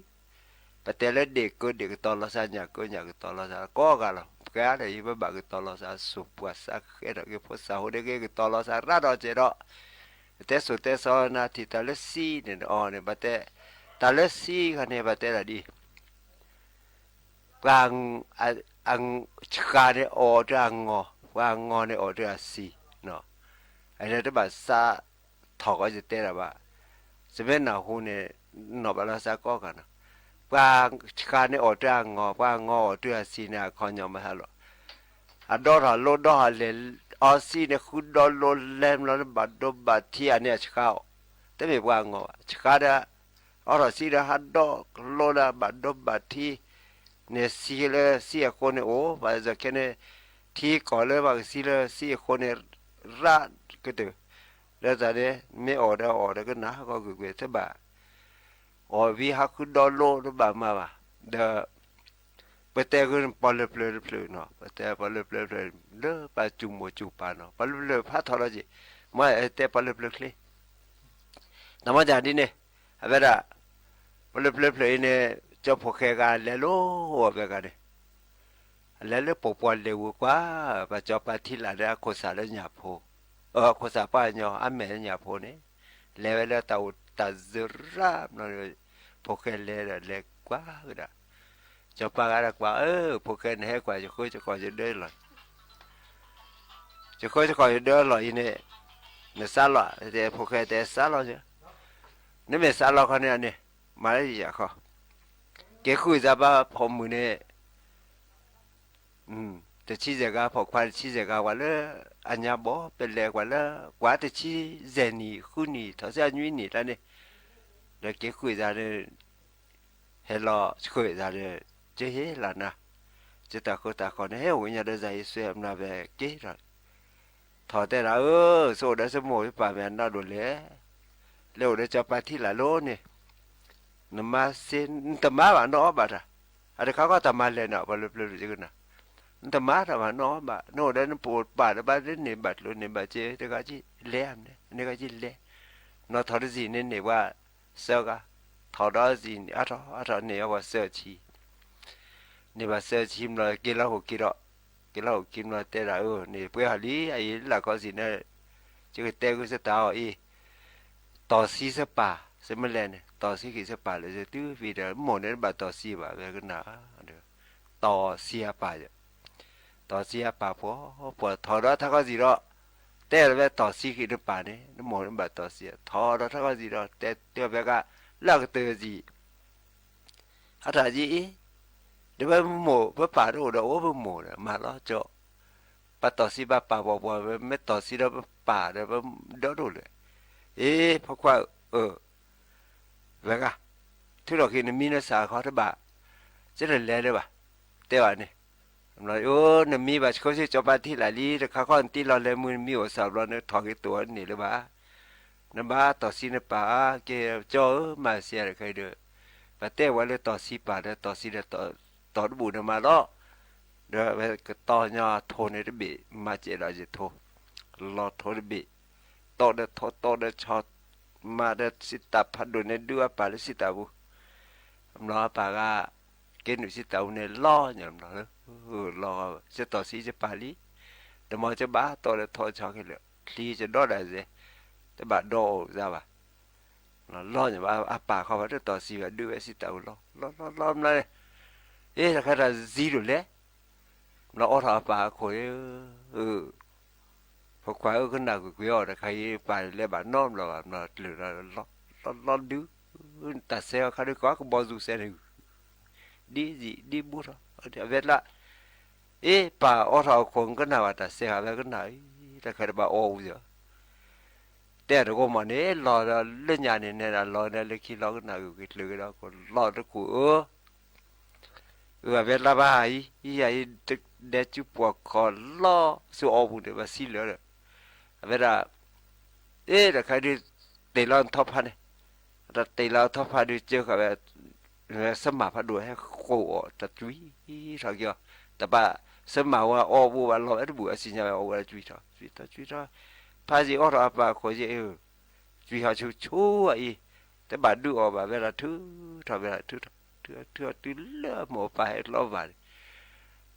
ပတဲလၢဒ့ၣ်ကၢဒ့ၣ်ကတီၤလီၤစၢ် ညၣ်ကၢညၣ်ကတီၤလီၤစၢ် ကိးဂၤလီၤ. ပှၤဒီးယဘၣ်ကတီၤလီၤစၢ် စိၢ်ပှၤစၢ်ဃဲဒီးက့ၤဖိစၢ်ဟိဒ့က့ၤ ကတီၤလီၤစၢ်ရၣ်ဒီးစဲးဒီး တဲစိၤတဲစီနၤထံၣ်တၢ်လၢစံန့ၣ် အီၤန့ၣ် ဘၣ်တဲ, တၢ်လၢစံခါန့ၣ် ဘၣ်တဲဒၣ်ဒ်အံၤ, ပှၤ ဆှါန့ၣ်အိၣ်တ့ၢ်အငီၤ, ပှၤအငီၤန့ၣ်အိၣ်တ့ၢ်အဆံနီၤ, အလၢတဘၣ်စးထီၣ်ကီးယတဲဒၣ်ဘၣ်, စမ့ၢ်နၢ်ဟူန့ၣ် နီၣ်ဘၣ်လီၤစးကီးကၤနီၤ, ပှၤဆှါန့ၣ်အိၣ်တ့ၢ်အငီၤ, ပှၤအငီၤအိၣ်တ့ၢ်အဆံန့ၣ် အခီညီမးဟးလီၤ, အဒီထီၣ်လိဒီထီၣ်လဲၤ, အီစံန့ၣ်ဃုဒီလိလဲၤ မ့ၢ်လီၤဘၣ်ဒိဘၣ်ထံးအန့ၣ်အဆှါအီၤ, တမ့ၢ်ပှၤအငီၤဘၣ်, ဆှါဒီး အီထီၣ်စံဒီးဟးဒီလိဒီးဘၣ်ဒိဘၣ်ထံး, န့ၣ်စံလၢစံအဃိန့ၣ်အိၣ်, ဘၣ်စ့ၢ်ကီးန့ၣ် ထံကီၢ်လၢပှၤကစံလၢစံအဃိန့ၣ် ရးကတၢၢ်, လၢတၢ်န့ၣ် မ့ၢ်အီၣ်ဒီးအီၣ်ဒီးကနၣ်ဟီၣ်ကီၢ်ကွ့ၢ်ကွ့ၢ်တဘၣ်, အီၣ်ဝံၤဟးဃုဒီလိတဘၣ်မၤဘၣ်, ဒီး ပတဲဃုပှၤလၢပျၢၤတဖျၢၣ်နီၤ, ပတဲပှၤလၢပျၢၤတဖျၢၣ် လၢပှၤစူၢ်မိၢ်စူၢ်ပၢ်နီၤ, ပှၤလၢပျၢၤဖးထီလီၤက့ၤ, မ့ၢ်တဲပှၤလၢပျၢၤချ့, တၢ်မၤဒ်န့ၣ်, အဝဲဒၣ် ပှၤလၢပျၢၤဖျၢၣ်အံၤန့ၣ် ကၠီဖိၣ်ဃဲဂၤလဲၤလိဝဲဂၤန့ၣ်, အလဲၤလၢပှၤပှၤလဲၤဝဲကွၢ်, ပှၤစီၤပၤထံလာ်န့ၣ် အခိၣ်စးလၢညၣ်ဖိ, အခိၣ်စးပှၢ်ညီ အမဲာ်ညၣ်ဖိန့ၣ်, လဲၤဝဲလၢတၢ်အိၣ်တၢ်စၢရၣ်နီၤ, ဖိၣ်ဃဲလဲၤဒီးလဲၤကွၢ်ဝဲဒၣ်, စီၤပၤဂၤဒီးကွၢ်, အၢ ဖိၣ်ဃဲနဟဲကွၢ်ယဃၢယကီၢ်ယဒၢလီၢ် ယဃၢယကီၢ်ယဒၢလီၢ်အံၤန့ၣ်, နစးလီၤ, ဖိၣ်ဃဲတဲစးလီၤ, နမ့ၢ်စးလီၤခီန့ၣ်န့ၣ်, မၤလၢယၤခီ, က့ၤဃုာ်စၢ်ဘၣ်ဖိမုၣ်န့ၣ်, တဆံယဲၢ်ဂၤ ဖိခွါတဆံယဲၢ်ဂၤ ကွၢ်လၢအညါဘီ ပလဲၤကွၢ်လၢ ကွၢ်တဆံယဲၢ်နံၣ် ဃုနံၣ် ထီၣ်ဆံအနွံနံၣ်တၢ်န့ၣ်, ဒီးက့ၤဃုာ်စၢ်န့ၣ် ဟဲလီၤဆှၢစၢ်ဒီး ကဟ့ၣ်လီၤနၤ, ကတၢ်ဃိတၢ်ဃီန့ၣ် ဟဲအိၣ်ကညီဒီးစၢ်ယ့ၣ်ၡူးအမနၤဝဲက့ၤဒီး, ထီၣ်တဲဒၣ်ဧၢ, စိအိၣ်ဒီးစိမိၢ်ပၢ်မဲာ်နီၢ်ဒိၣ်လဲၣ်, လဲၤအိၣ်ဒီးစီၤပၤထံလာ်လီၤန့ၣ်, နမါစ့ နတမါဘၣ်နီၢ်အီၣ်ဘၣ်တၢ်, အတခါခီတၢ်မၤလဲၣ်န့ၣ် ပှၤလၢပျၢၤကနၤ, နတမါတၢ်ဘၣ်နီၢ်အီၣ်ဘၣ်, နအိၣ်ဒီးနပိာ်ပာ်တဘၣ်လၢန့ၣ်ဘၣ်ကျိၤန့ၣ်ဘၣ်စ့ တဂၤကလဲၤ, န့ၢ်ဂၤကလဲၤ, နီၢ်ထီၣ်တစံၣ်န့ၣ်န့ၢ်ပှၤ စၢဂၤ, ထီၣ်ဒီးစံၣ်န့ၣ် အါထီၣ်အါထီၣ်န့ၢ်အီၤပှၤစၢဆံ, န့ၢ်ပှၤစၢဆံဘျီ က့ၤလီၤဟိၣ်ခံဒီး, က့ၤလီၤဟိၣ်ခံဘျီတဲဒၣ်ဧၢ, န့ၣ်ပှဲၤဟီၣ်လံ အအံၤလၢလၢ်ခီစံၣ်န့ၣ်, ယကတဲဃုာ်စတၢ်အီၤအံၤ, တီၢ်ဆံးစပၢ် စမ့ၢ်လဲၣ်န့ၣ် တီၢ်ဆံးက့ၤစပၢ်လၢစတုၤဖံဒီး မိၢ်န့ၣ်တဘၣ်တီၢ်ဆံးဘၣ် ဝဲကနၣ်, တီၢ်ဆံးအပၢ်, တီၢ်ဆံးအပၢ်ဖှီၣ်ဖှီၣ် ထီၣ်ဒီးထးခီစံၣ်ဒီး, တဲလီၤဝဲတီၢ်ဆံးက့ၤနပၢ်န့ၣ် နမိၢ်န့ၣ်ဘၣ်တီၢ်ဆံး, ထီၣ်ဒီးထးခီစံၣ်ဒီး တဲတဲဝဲက လၢအကတၢၢ်စံၣ် အတၢ်ယံၤအံၤ, ဒီးပမိၢ်ပပၢ်တအိၣ်ဒီးအိၣ်ပမိၢ်ဒီး မၤလီၤကၠီ, ပတီၢ်ဆံးဘၣ်ပၢ်ပှၤပှၤ မ့ၢ်တီၢ်ဆံးဒီးပပၢ်ဒီး ပဒီဒိၣ်လၢာ်, အ့ ဖိခွါဧၢ, ဝဲဂၤ, ထုးထီၣ်က့ၤနမံနစၢ်အခီတဘၣ်, ကတလဲၤလၢၤဘၣ်, တဲဘၣ်န့ၣ်, အိ နမံဘၣ်ဆှိဆှံစီၤပၤထံလာ်လံ တခါခီနတ့လီၤလဲၤမုၢ်နမံအိၣ်စၢ်ဘျီ နထီၣ်က့ၤတိၢ်အီၤန့ၣ်လၢၤဘၣ်, နဘၣ်တီၢ်ဆံးနပၢ်ဧါ, ကဲကၠီဧၢ မၤစၢၤတခါအံၤဒီး, ပတဲဝဲလၢတီၢ်ဆံးပၢ်ဒီးတီၢ်ဆံးဒီး တီၢ်တဘူၣ်န့ၣ်မးလီၤ, ဒီးဝဲကတီၢ်ညီထိၣ်န့ၣ်တဘ့ၣ် မၤစဲးဒီးယထိၣ်, လီၤထိၣ်တဘ့ၣ်, တီၢ်ဒီးထိၣ်တီၢ်ဒီးဆီၣ်, မၤဒီးစံးတၢ်ဖးဒိၣ်န့ၣ် ဒုးအပၢ်လၢစံးတၢ်ပူၤ, အဘျီအပၢ်ဂၤ ကဲနုာ်စံးတၢ်ပူၤန့ၣ်လီၤညါဘျီ, လီၤ, ယတီၢ်ဆံးယပၢ်လံ, ဒီးမ်ယဘၣ်တီၢ်ဒီးထိၣ်ဆီၣ်ခဲလၢာ်, ချံယဒီဒၣ်စဲး, တဘၣ်ဒီးအိၣ်စၢ်ဘၣ် လီၤညါဘၣ် အပၢ်ခီဘၣ်တတီၢ်ဆံးဘၣ် ဒုးဝဲစံးတၢ်ပူၤလီၤ, လီၤလီၤလီၤဘျီန့ၣ်, အ့ တခါတၢ်စံးဒိၣ်လဲၣ်, ဘျီအိးထီၣ်အပၢ်အခိၣ်, ဖိခွါဧၢ ကနၣ်ကွ့ၢ်ကွ့ၢ်အီၤ တခါအံၤ ပၢ်လဲၤဘၣ်နီတဘျီဘၣ် ဘျီတကျၢၤဒီး လီၤလီၤဒုး, တၢ်စဲအီၤခါဒုး ကီကဘီယူၤစဲန့ၣ်, ဒ်စံးဒ်ဘူးထီၣ်, အဝဲဒၣ် အ့ ပၢ်အိးထီၣ်အခိၣ် ကနၣ်ဘၣ်တၢ်စဲ အဝဲကနၣ်အံၤ တၢ်ခဲတဘၣ်အီၣ်အူစၢၤ, တဲတကိးမးန့ၣ် လီၤဒီးလၢညါန့ၣ် နဲဒၣ်လီၤန့ၣ်လၢခံလီၤကနၣ်ဂ့ၤဂ့ၤကျၢၤက့ၤဒီး ကလီၤတကိးဧၢ, အဝဲလၢဘၣ်အံၤ အံၤ ဒဲကၠူပှီၢ်ခီၣ်လီၤ ဆူအီၣ်ပူၤန့ၣ် ဘၣ်စံးလၢာ်ဒီး အဝဲဒၣ် အ့ တၢ်ခါဒုး တ့ၢ်လီၤထီဖးန့ၣ်, တၢ်တ့ၢ်လီၤထီဖးဒုး ကၢဃာ်ဝဲ စမၢ်ဖးဒိၣ်ဟဲဃိာ်အီၤ တၢ်ကွံထီၣ်က့ၤအီၤ, တဘၣ် စမၢ်ဝဲအီၣ်ဘိဘၣ်လီၤဝဲတဘူၣ် အစံၣ်ညါဝဲအီၣ်ဝဲကွံထီၣ် ကွံထီၣ် ကွံထီၣ်, ဖးယံာ်အိးထီၣ်အပၢ်အခိၣ်ယံာ်အ့ၣ်, ကွံထီၣ်ဆူၣ်ဆူၣ်အံၤ, တဘၣ်ဒုးအီၣ်ဘၣ်ဝဲဒၣ်ထုးထီၣ်ဝဲဒၣ် ထုးထီၣ် ထုးထီၣ်တုၤလၢမိၢ်ပၢ်ဟဲလီၤဘၣ်န့ၣ်,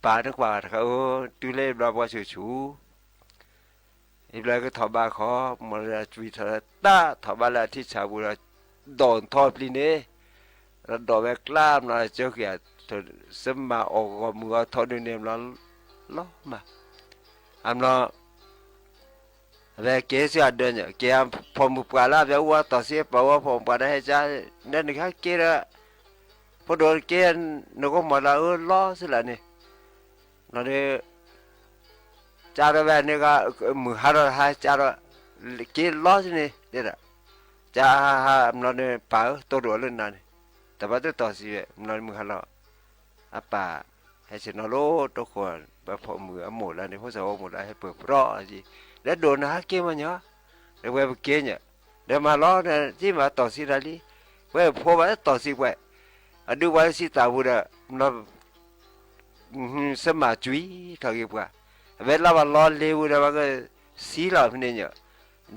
ပၢ်နကွၢ်တခါအၢ တုၤလၢဘျီပှၤဆူၣ်ဆူၣ် ယဘျီကထီၣ်ဘးခီ, မ့ၢ်လၢအကွံာ်ထီၣ်လၢတၢ်ထီၣ်ဘးလၢအထံဆးပူၤဒီး, ဒိးထီၣ်ပျံၤန့ၣ်, ဒီးဒိးဝဲကျါ မ့ၢ်လီၤကၠိဃံ, စမၤအီၣ်ဂီၢ်မုၢ်အီၤထီၣ်ဒုးန့ၣ် မ့ၢ်လီၤ, လီၤမး, အမ့ၢ် အဝဲက့ၤဆူအဒၢးန့ၣ် က့ၤအဖိမုၣ်ပှၢ်လၢ အဝဲအူအီၣ်တီၢ်စံးပာ်ဝဲဖိမုၣ်ပှၢ်န့ၣ် ဟဲကၠါ, ဒီးနကဟဲက့ၤဒီး, ဖိဒိၣ်က့ၤ, နကမီၤလၢအၢလီၤစ့ၢ်လီၤန့ၣ်, လီၤဒီး, ကၠါဒီးဝဲန့ၣ်ဂ့ၤ, မုၢ်ဟါထီၣ်ဟါကၠါဒီး, က့ၤလီၤစ့ၢ်န့ၣ်တဲဒၣ်, ကၠါဟါဟါ မ့ၢ်လီၤန့ၣ် ပၢ်ဧၢ တိၢ်ဒိၣ်အီၤလၢနၤန့ၣ်, တဘၣ်တတီၢ်စံးဝဲ မ့ၢ်လီၤန့ၣ်မုၢ်ဟါလီၤ အပၢ်, ဟဲဆ့ၣ်နီၤလၢတိခိၣ်, ပဖိမုၣ်အမိၢ်လၢန့ၣ် ဖိစီၤဝဲမိၢ်လၢဟဲပၢၢ်ပြီ, လၢဒိၣ်နဟဲက့ၤမးညီ, ဒီးဝဲပက့ၤညါ, ဒီးမၤလီၤ, စံးမၤတီၢ်စံးတၢ်လံ, ဝဲဖိဘၣ်တတီၢ်စံးပှဲၤ, အဒုးပှၤလၢစံးတၢ်ပူၤဒီး, စမၤကွံာ်ထီၣ်က့ၤပှၤ, အဝဲလၢပှၤလီၤလ့ၤပူၤဒီး ပှၤကစံးလီၤဖဲန့ၣ်ညါ,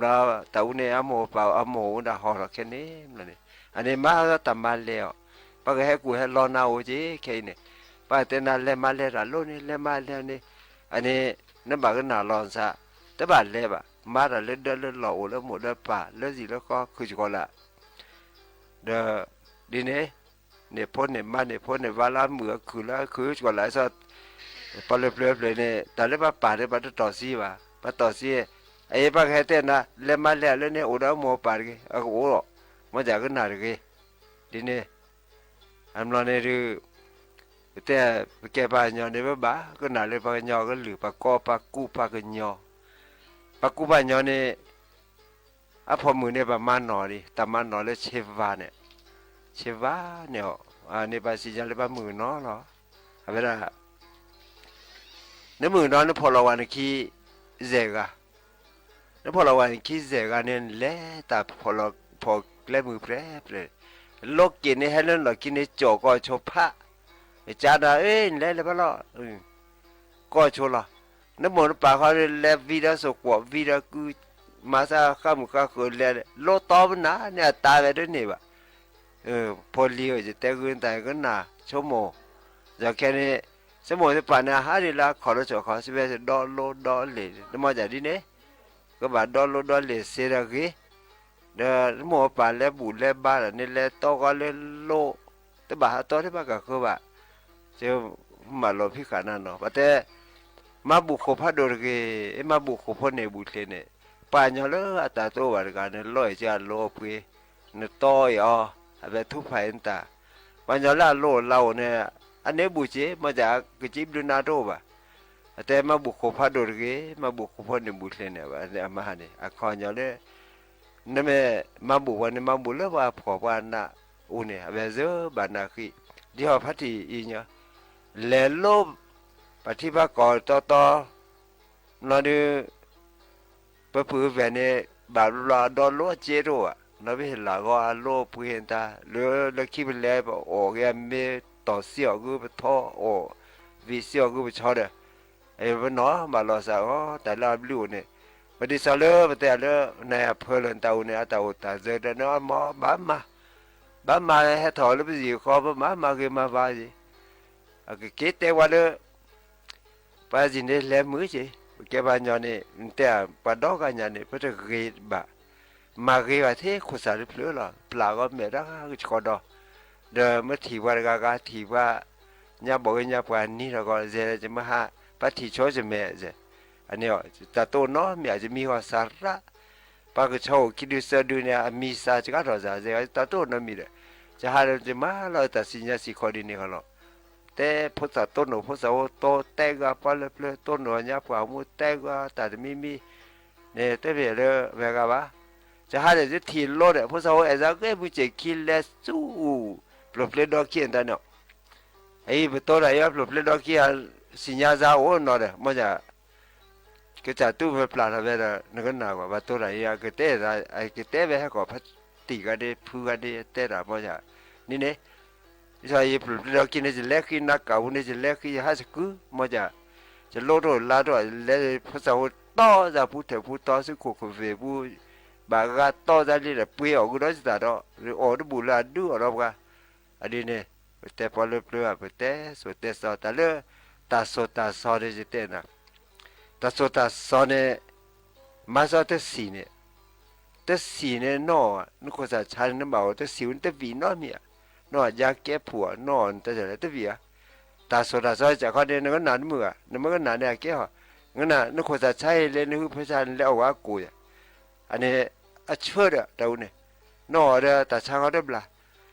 ဘျီတၢ်အူန့ၣ် အမိၢ်ပၢ်အမိၢ်အိၣ်ဒၣ်ဟီၣ်ထီၣ်ခဲန့ၣ်, အန့ၣ်မၤတၢ်မၤလဲၢ်အီၤ, ပှၤကဟဲကူၣ်ဟဲလီၤနၤအိၣ်က့ၤခဲအံၤန့ၣ်, ပှၤတဲနၤလဲၤမၤလဲၢ်တၢ်လိၣ်န့ၣ် လဲၤမၤလဲၢ်န့ၣ်, အန့ၣ်, နဘၣ်ကနၣ်လီၤနသး, တဘၣ်လဲၤဘၣ်, မၤတၢ်လၢဒၢလၢလီၢ်အိၣ်လၢမိၢ်လၢပၢ်လၢစံာ်လၢဃီခုၣ်စှီၤလၢ ဒီး, ဒ်န့ၣ်, န့ၣ်ဖိန့ၣ်မါန့ၣ်ဖိန့ၣ်မါလၢအမုာ်အခုၣ်လၢအခုၣ်စှီၤလၢအစီ, ပှၤလၢပျၢၤပျၢၤန့ၣ် တၢ်လၢပှၤပာ်န့ၣ် ပှၤတတီၢ်စံးဘၣ်, ပှၤတီၢ်စံး, အအံၤပှၤကဟဲတဲနၤ လဲၤမၤလဲၢ်လၢန့ၣ် အိၣ်ဒီးအမိၢ်အပၢ်တဂ့ၤ အကအိၣ်လီၤ, မ့ၢ်ဒၣ်ကနၣ်တဂ့ၤ, ဒ်န့ၣ်, အမျီန့ၣ်ဒုး, ပတဲ, ပကဲပှၤကညီန့ၣ် ပဘၣ်ကနၣ်လၢပှၤကညီကလုၢ် ပှၤကီပှၤကူပှၤကညီ, ပှၤကူပှၤကညီန့ၣ် အဖိမုၣ်န့ၣ် ပမၤနီၣ်လံ, တၢ်မၤနီၣ်လၢဆ့ဝါန့ၣ်, ဆ့ဝါန့ၣ်, န့ၣ်ပှၤစံးယၤလၢပှၤမုၣ်ကနီၤလီၤ, အဝဲဒၣ်, နမုၣ်ကနီၤ နဖိၣ်လီၤဝဲနခံ, ယဲၢ်ဂၤ, နဖိၣ်လီၤဝဲနခံယဲၢ်ဂၤန့ၣ် နလဲၤတၢ်ဖိၣ်လီၤဖိၣ်ကျဲမုၢ်ပြဲပြဲ, လိးက့ၤန့ၣ် ဟဲလၢနလီၢ်ခံန့ၣ် ကၠီၣ်ကီၢ်ဆိဖး, ကၠါနၤ အ့ နလဲၤလၢၤဘၣ်လီၤ ကီၢ်ဆိလီၤ, နမိၢ်နပၢ်ဃီဒီး လဲၤဝံဒီးစိာ်ကွီၢ် ဝံဒီးကု, မၤသးဃါမုၢ်ဃါဃုာ်လဲၤ, လိးတီပနၤန့ၣ်အတၢ်ဝဲတန့ၢ်ဘၣ်, ဖိလံၤဧၢ ယတဲဂုာ်နတၢ်ကနၣ်ဆိကမိၣ်, ယခဲန့ၣ်, ဆိကမိၣ်သ့ၣ်တဖၣ်န့ၣ် အဟးဒ်လၢအခီၣ်လၢစီၤခီ စံးဝဲစ့ၢ်ဒီလိဒီလ့ၣ် နမ့ၢ်ဒ်န့ၣ်, ကဘၣ်ဒီလိဒီလ့ၣ်စ့ၢ်တဂ့ၤ, ဒီးနမိၢ်ပၢ်လဲၤဘူၣ်လဲၤဘါဒီးန့ၣ် လဲၤတီဂီၤလၢလိး, တဘၣ်ဟးတီတဘၣ်ကဃၢဘၣ်, မၤလီၤဖံးဃာ်နၤနီၤ ပတဲ, မၤဘူၣ်ဃိာ်ဖးဒိၣ်တဂ့ၤ, မၤဘူၣ်ဃိာ်ဖိန့ၣ်ဘူၣ်ချ့န့ၣ်, ပှၤကညီလၢအတၢ်တအိၣ်ဘၣ်တဂၤန့ၣ် လီၤအံၤကလိအပှ့ၤ, နတီအံၤအီၤ, အဝဲထူဖးအံၤနတၢ်, ပှၤကညီလၢအလိၣ်လါအိၣ်န့ၣ်, အန့ၣ်ဘူၣ်စ့ၢ် မ့ၢ်ဒၣ်ကစံးဘျုးနၤတအိၣ်ဘၣ်, အတဲမၤဘူၣ်ဃိာ်ဖးဒိၣ်တဂ့ၤ, မၤဘူၣ်ဃိာ်ဖိန့ၣ်ဘူၣ်ချ့န့ၣ် အမါန့ၣ် အခီပညီလၢ နမ့ၢ်မၤဘူၣ်ဝဲန့ၣ် မၤဘူၣ်လၢပှၤဖှီၣ်ပှၤနးအိၣ်န့ၣ် အဝဲစၢဘၣ်နၤဃံ, ဒ်ဟီၣ်ဖးထံၣ်အံၤညီ, လဲၤလိး, ပှၤထံပှၤကီၢ်တီတီ, နီၢ်ဒုး, ပပုၢ်ပဝဲၢ်န့ၣ် ဘၣ်ဘျီဘျီအဒီလိအစ့တအိၣ်ဘၣ်, နီၢ်ပဟ့ၣ်လၢဂီၤအလိအပှ့ၤတၢ် လၢလၢခံပလဲၤပအီၣ်က့ၤအမ့ၢ်တီၢ်စံအီၣ်ဂုၢ်ပထီအီၣ်, ဝံၤစံအီၣ်ဂုၢ်ပဆီဒီး ပနီၢ်မၤလီၤစၢ်အီၤ တၢ်လၢအဘျုးအိၣ်န့ၣ်, ပဒ်သိးလၢပတဲလၢ နဖၢလၢာ်နတၢ်အိၣ်န့ၣ် အတၢ်အိၣ်တၢ်စၢၤဒီး နမ့ၢ်ဘၣ်မၤ, ဘၣ်မၤဟဲထီၣ်လၢပစံာ်ဃီ ပမၤမၤဂ့ၤမၤဘါယံၤ, အကက့ၤတဲဝဲလၢ ပှၤစံးန့ၣ်လဲၤမုာ်က့ၤ, ပကဲပှၤကညီန့ၣ် နတဲပှၤဒီဂၤညါန့ၣ် ပတဂ့ၤဘၣ်, မၤဂ့ၤဘၣ်ထဲခိၣ်စးတဖျၢၣ်လီၤ, ပျၢ်ဂီၤမဲာ်တၢ်ကဆှီဒီး, ဒီးမ့ၢ်ထံၣ်ပှၤတဂၤဂၤထံၣ်ပှၤ, ညါဘီၣ်ဂ့ၤညါပှၤနံၤထီၣ်ဂီၤ ယဲယမ့ၢ်ဟး, ပှၤထံၣ်ဆိယမဲာ်, အန့ၣ်, တၢ်တိၢ်နီတမံၤ ယမံဟီၣ်စၢ်ရၣ်, ပှၤကဆီအိၣ်ခံဒုသၢဒုန့ၣ် အမံၤစၢ်စှၤထီၣ်စၢ် ယတၢ်တိၢ်နီတမံၤဒီး, ယဟးဒီးယမၤလီၤတၢ်စံၣ်ညါစံၣ်ခီဒ်န့ၣ်ဃီလီၤ. တဲဖိသၣ်တိၢ်နီၣ်ဖိသၣ်ဖိတိတဲဂၤ ပှၤလၢပျၢၤတိၢ်နီၣ်ညါပှၤမူတဲဂၤတၢ်တမံၤမံၤ, န့ၣ်တမ့ၢ်လၢဝဲဂၤဘၣ်. ယဟးဒီးယထံၣ်လိဒီး ဖိသၣ်ဖိအဲၣ်စၢကဲမုၢ်စ့ၢ်ခံလဲၤဆူ, ဖျိးဖျ့ဒီခံအတၢ်န့ၣ်, အအံၤပတိၤတၢ်အံၤ ဖျိးဖျ့ဒီခံ စံၣ်ညါစၢ်အိၣ်နီၤဒီး မ့ၢ်ယ ကစၢ်တူၢ်ဖဲပျၢ်ထီၣ်ဖဲဒီး နကနၣ်ကွၢ် ပှၤတိၤတၢ်အံၤ အကတဲ, အကတဲဖဲဟဲကီၢ်ဖးတံၢ်ဂၤဒ့ ဖုဂၤဒ့ တဲတၢ်မ့ၢ်ယၤ, န့ၣ်န့ၣ်, ယယဖျိးဖျ့ဒီခံန့ၣ် ယလဲၤဃံနၤကၣ်ပူၤန့ၣ် ယလဲၤဃံယဟးစကု, မ့ၢ်ယၤ, ယလိၣ်ထီၣ်လါထီၣ် လဲၤဖိသၣ်ဖိတီၢ်စၢ်ပူၤထၢၣ်ပူၤတီၢ်ဆူခိၣ်ကဝ့ၢ်ပူၤ, ဘၣ်ဂၤတီၢ်စၢ်လံဒီး ပှ့ၤအီၣ်ဂုာ်ဒီးယသးဒီး အီၣ်တဘူၣ်လၢအဒုးအီၣ်ဒီးပှၤ, အဒ်န့ၣ်, ပတဲပှၤလၢပျၢၤ ပတဲစိၤတဲစီၤတၢ်လၢ, တၢ်စိၤတၢ်စီန့ၣ် ယတဲနၤ, တၢ်စိၤတၢ်စီန့ၣ်, မၤစီတဆံးန့ၣ်, တဆံးန့ၣ်နီၢ်အီၤ နခိၣ်သးဆါန့ၣ် နဘၣ်အိၣ်တဆံး နတဝံၣ်နီတမံၤဧါ, နီၢ်အီၤယါကဲဖှိၣ်အီၤ နီၢ်အီၤနတၢ်လၢတဝံၣ်ဧါ, တၢ်စိၢ်တၢ်စီစးခီန့ၣ် နကနၣ်တမုာ်ဧါ, နမ့ၢ်ကနၣ်န့ၣ်အကဲဟီ, နခိၣ်သးဆါအံၤလဲၤနဟုဖၢဆါန့ၣ် လဲၤအီၣ်ဝဲကိၣ်ယၤ, အန့ၣ် အဆၢဒီးတၢ်အူန့ၣ်, နီၢ်အီၤဒီးတၢ်ဆါခီတဘျီ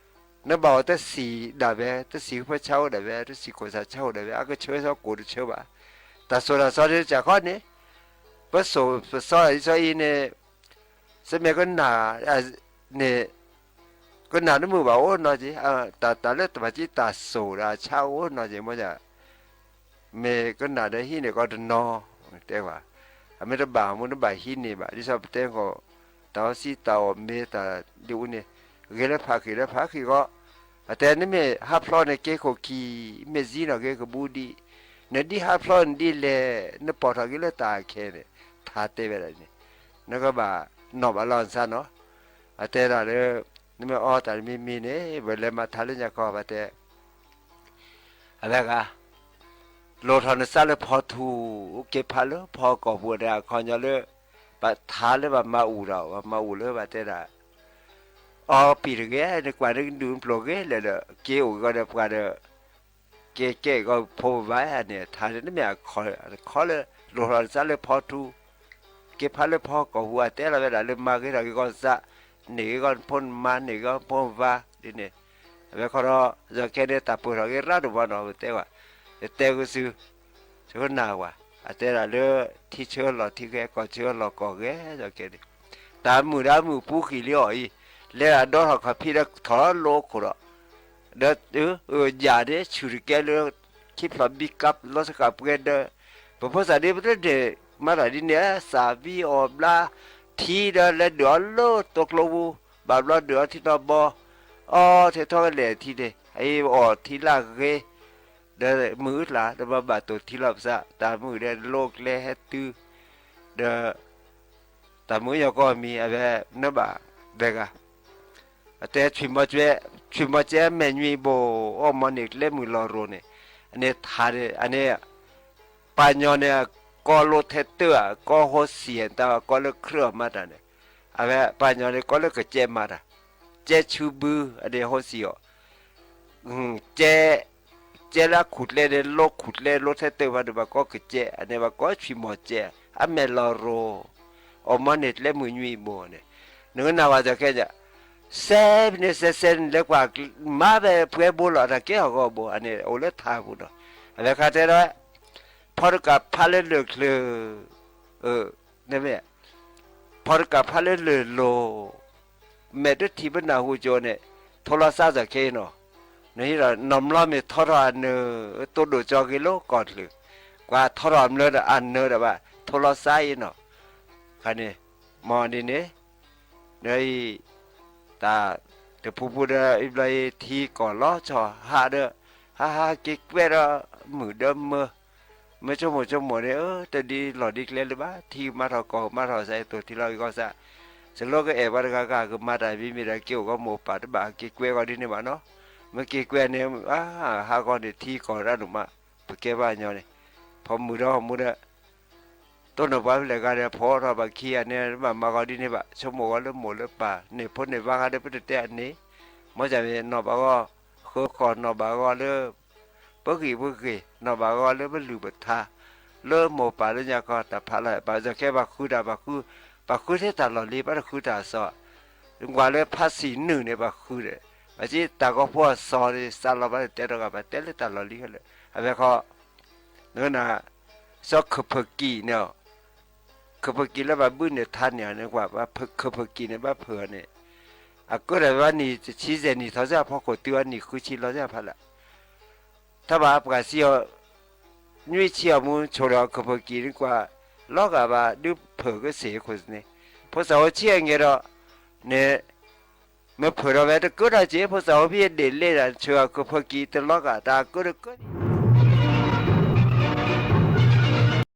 နဘၣ်အိၣ်တဆံးဒၣ်ဝဲ, တဆံးဖၢဆါအိၣ်ဒၣ်ဝဲ, တဆံးခိၣ်သးဆါအိၣ်ဒၣ်ဝဲ, အကဆၢစီကိၣ်တဆၢဘၣ်. တၢ်စိၢ်တၢ်စီန့ၣ်စးခီန့ၣ်, ပစိၢ်ပစီအံၤစီအံၤန့ၣ်, စမ့ၢ်ကနၣ်န့ၣ်, ကနၣ်တမုာ်ဘၣ်အိၣ်နီၢ်က့ၤ, တၢ်လၢတဘၣ်က့ၤတၢ်စိၢ်ဒီးအဆါအိၣ်နီၢ်က့ၤ မ့ၢ် မ့ၢ်ကနၣ်ဒီးဟံးန့ၢ်ကီးတနီၤ, တဲဝဲ, အမ့ၢ်တဘၣ်မူတဘၣ်ဟံးန့ၢ်ဘၣ် ဒ်သိးပတဲဃီၤ, တၢ်အီၣ်စံးတၢ်အီၣ်မ့ၤတၢ်ဒ်အူန့ၣ်, ဂ့ၤလၢဖးဃံးလၢဖးဃံးဃီ, အတဲနမ့ၢ်ဟးဖျီန့ၣ်က့ၤခိၣ်ခံ, မ့ၢ်စံနီၢ်က့ၤကဘူးဒံး, နဒ်ဟးဖျီန့ၣ်ဒ်လဲၣ်, နပိာ်ထီၣ်က့ၤလၢတၢ်ခဲန့ၣ်, ထါတဲဝဲဒၣ်န့ၣ်, နကဘၣ်နီၢ်ဘၣ်လီၤနသးနီၤ, အတဲဒၣ်လၢ, နမ့ၢ်အီတၢ်တမံၤမံၤန့ၣ် ပလဲၤမၤထါလၢညါခီ ပတဲ အဝဲဂၤ, လိၣ်ထီၣ်နသးလၢဖီထူ, က့ၤဖးလၢဖီကီၢ်ပူၤန့ၣ် အခီညီလၢ, ဘၣ်ထါလၢဘၣ်မၤအူၣ်ဒီး ဘၣ်မၤအူၣ်လၢဘၣ်တဲဒၣ်, အီပံာ်တဂ့ၤ နကွၢ်နကဒုၣ်နပျိၢ်ဂ့ၤလဲၣ်ဒီး က့ၤအိၣ်ဂီၤဒီးပှၤဒီး, က့ၤကဲကီၢ်ဖိဘၣ်န့ၣ် ထါန့ၣ် တမ့ၢ်အခီလၢလိၣ်ထီၣ်နသးလၢဖီထူ က့ၤဖးလၢဖီကီၢ်ပူၤ အတဲလီၤဝဲဒၣ်လၢမၤဂ့ၤထီၣ်က့ၤကီၢ်သး, န့ၢ်ဂ့ၤကီၢ်နဖိနမါ န့ၢ်ဂ့ၤကီၢ်နဖိနဝၤဒ်န့ၣ်, အဝဲခီဒီး ယီၤခဲန့ၣ် တၢ်ပၢၢ်ထီၣ်က့ၤရၣ်ဒိၣ်မးနီၤ ပတဲဝဲ, ယတဲကစု, ဆကနၣ်ဝဲ, အတဲဒၣ်လၢ ထံဆၢလီၤထံဂဲၤ ကီၢ်ဆၢလီၤကီၢ်ဂဲၤ ယီၤခဲန့ၣ်, တၢ်မုာ်ဒီးမုာ်ပူၤဃံးလံအီၤအံၤ, လဲၤဒၣ်ဒီထီၣ်ခီၣ်ဖံးဒီးထီၣ်လၢလိခိၣ်ဒီး ဒီး, ယၤန့ၣ် ဆူၣ်တကဲလၢ, ခံဖျီၣ်ဘံကပ် လီၤစကပှဲၤဒီး, ပဖိသၣ်ဒ်ပတဒဲး, မၤတၢ်ဒ်န့ၣ် သၣ်ဝံအီၣ်ဘျါ, ထံဒီးလဲၤဒုးအီၤလၢတိကျိပူၤ, ဘၣ်ဘျီဒုးအီၤထံနီၤဘီ, အီထဲထီၣ်ကလဲာ်ထံန့ၣ် အအံၤအီၣ်ထံလၢအဂ့ၤ, ဒီးမုာ်အုၣ်ကျါ ဒီးမၤဘၣ်တိၢ်ထံလီၤပသး တၢ်မုာ်ဒီးလိကျဲဟဲတုၤ, ဒီး တၢ်မုာ်ယီၤကီၢ်မံၤ အဝဲနဘၣ်, ဝဲဂၤ, အတဲ, ဆွံၣ်မီၤကဲမဲာ်ညွံးဘိၣ် အီၣ်မီၤန့ၢ်ကျဲမုၢ်လီၤရိၤန့ၣ်, အန့ၣ်ထါန့ၣ် အန့ၣ်, ပၢ်ညီန့ၣ် ကီလိထဲတၢၢ်ဧါ ကီဟိစံၣ် တၢ်ကီလၢခရၢၣ်အီၤမၤတၢ်န့ၣ်, အဝဲပၢ်ညီန့ၣ် ကီလၢကစဲးမၤတၢ်, ကဲဆူဘု အန့ၣ်ဟိစံၣ်အီၤ ကဲ, ကဲလၢအခူၣ်ကျဲန့ၣ် လိခူၣ်ကျဲ လိထဲတၢၢ်ဖးဒိၣ် ဘၣ်ကီကစဲး အန့ၣ်ဘၣ်ကီဆွံၣ်မီၤကဲ, အမဲာ်လီၤရိၤ, အီၣ်မီၤန့ၢ်ကျဲမုၢ်ညွံးဘိၣ်န့ၣ်, နကနၣ်ဝဲတခဲညါ, စဲးဖဲန့ၣ်စဲးစဲးန့ၣ် လဲၤကွၢ်မၤဖဲပှဲၤဘိလီၤ တၢ်ကဲဟီၣ်ဂီၤဘိ အန့ၣ်အိၣ်လၢထါပူၤနီၤ, အဝဲခါတဲဒီး, ဖီတကးဖးလၢလၢၢ်ချၢ, မ့ၢ် ဖီတကးဖးလၢလၢၢ်လိၤ, မဲာ်တထံၣ်ပနၢ်ဟူကၠိန့ၣ်, ထိလီၤသးစၢ်ခဲအံၤနီၤ, နဟံးဒီးနီၢ်မျိာ်မ့ၢ်ထီထီၣ်အနၢၤ, တိၢ်ဒိၣ်ကၠီက့ၤလၢကီၢ်ချၢ, ကွၢ်ထီထီၣ်မျိာ်ဒီးအနၢၤဒီးဘၣ် ထိလီၤသးအံၤနီၤ, ခါန့ၣ်, မ်ဒ်န့ၣ်, နအံၤ, တၢ်တပူၤပူၤဒီး အံၤဘျီအံၤထံကီၢ်လီၤဆီဟးဒီး, ဟးဟးက့ၤကွဲဒီး, မုာ်ဒီးမၢ မ့ၢ်ဆိကမိၣ်ဆိကမိၣ်န့ၣ် အၢ တဒ်လီၢ်ဒ်ကျဲလၢၤဘၣ် ထံကမၤထီၣ်ကီၢ်ကမၤထီၣ်စး တိၢ်ထံလီၤက့ၤကီၢ်စး, စလိကအဲၣ်ပှၤတဂၤဂၤကမၤတၢ်မံၤမံၤဒီး က့ၤအိၣ်ကီၢ်မိၢ်ပၢ်တဘၣ် က့ၤကွဲကီၢ်ဒ်န့ၣ်ဘၣ်နီၤ, မ့ၢ်က့ၤကွဲန့ၣ် အါ ဟးဂီၤန့ၣ်ထံကီၢ်ရၣ်ဒိၣ်မး, ပကဲဘၣ်ညီန့ၣ်, ဖီမုၢ်ဒီးမူဒီး တိၢ်နီၢ်ပှၤဖဲလဲၣ်ဂၤဒီး ဖီထီၣ်ဘၣ်ခံဂၤန့ၣ် တဘၣ်မၤဂီၤဒ်န့ၣ်ဘၣ် ဆိကမိၣ်ဂီၤလၢမိၢ်လၢပၢ်န့ၣ် ဖိန့ၣ်ဘၣ်ဂၤဒီး ပတတဲအန့ၣ်, မ်ယမ့ၢ်နီၢ်ဘၣ်ဂီၤ, ဃၢဃီၣ်နီၢ်ဘၣ်ဂီၤလၢ ပဂံၢ်ပဂ့ၤ နီၢ်ဘၣ်ဂီၤလၢပလုၢ်ပထါ, လၢမိၢ်ပၢ်လၢညါခီ တၢ်ဖးလီၤ ဘၣ်စၢၤခဲဘၣ်ဃုတၢ်ဘၣ်ဃု, ဘၣ်ဃုထဲတၢ်လီၢ်လံၤ ဘၣ်တဃုတၢ်အစီ, ကွၢ်လၢဖးဆံးနုာ်န့ၣ် ဘၣ်ဃုဒီး, ဘၣ်စံးတၢ်ဂီၤဖိအစီန့ၣ် စးလီၤဘၣ်တဲဒီးဂၤ ဘၣ်တဲလၢတၢ်လီၢ်လံၤခဲလၢာ် အဝဲခီ နကနၣ်, စီၤခၢၣ်ဖၢၣ်ကံၣ်န့ၣ်, ခၢၣ်ဖၢၣ်ကံၣ်လၢဘၣ်ဘုန့ၣ်ထါန့ၢ်အီၤန့ၣ် ကွၢ်ခၢၣ်ဖၢၣ်ကံၣ်န့ၣ် ဘၣ်ဖၢၣ်အီၤန့ၣ်, အကၢဒီးဘၣ်နံၣ်တဆံစဲးနံၣ်ထီၣ်စ့ၢ်ဖီခိၣ်တုၤအနံၣ်ဃုဆံလီၤစ့ၢ်ဖးလၢာ်, ထီၣ်ဘၣ်ပှၤစံးအီၤ, နွံဆံအီၤမူဆိၣ်ဒီးခၢၣ်ဖၢၣ်ကံၣ်န့ၣ်ကွၢ်, လီၤဂာ်ဘၣ်ဒုးဖၢၣ်ကစ့ၢ်ခိၣ်န့ၣ်, ဖိသၣ်အိၣ်ဆံးအငဲၤဒီး, န့ၣ် မ့ၢ်ဖၢၣ်ထီၣ်ဝဲတကၢထီၣ်က့ၤ ဖိသၣ်အိၣ်ဖဲအဒ့ၣ်လဲၣ်ဒၣ် ဆၢခၢၣ်ဖၢၣ်ကံၣ်တလီၤဂာ် တၢ်ကၢတကၢ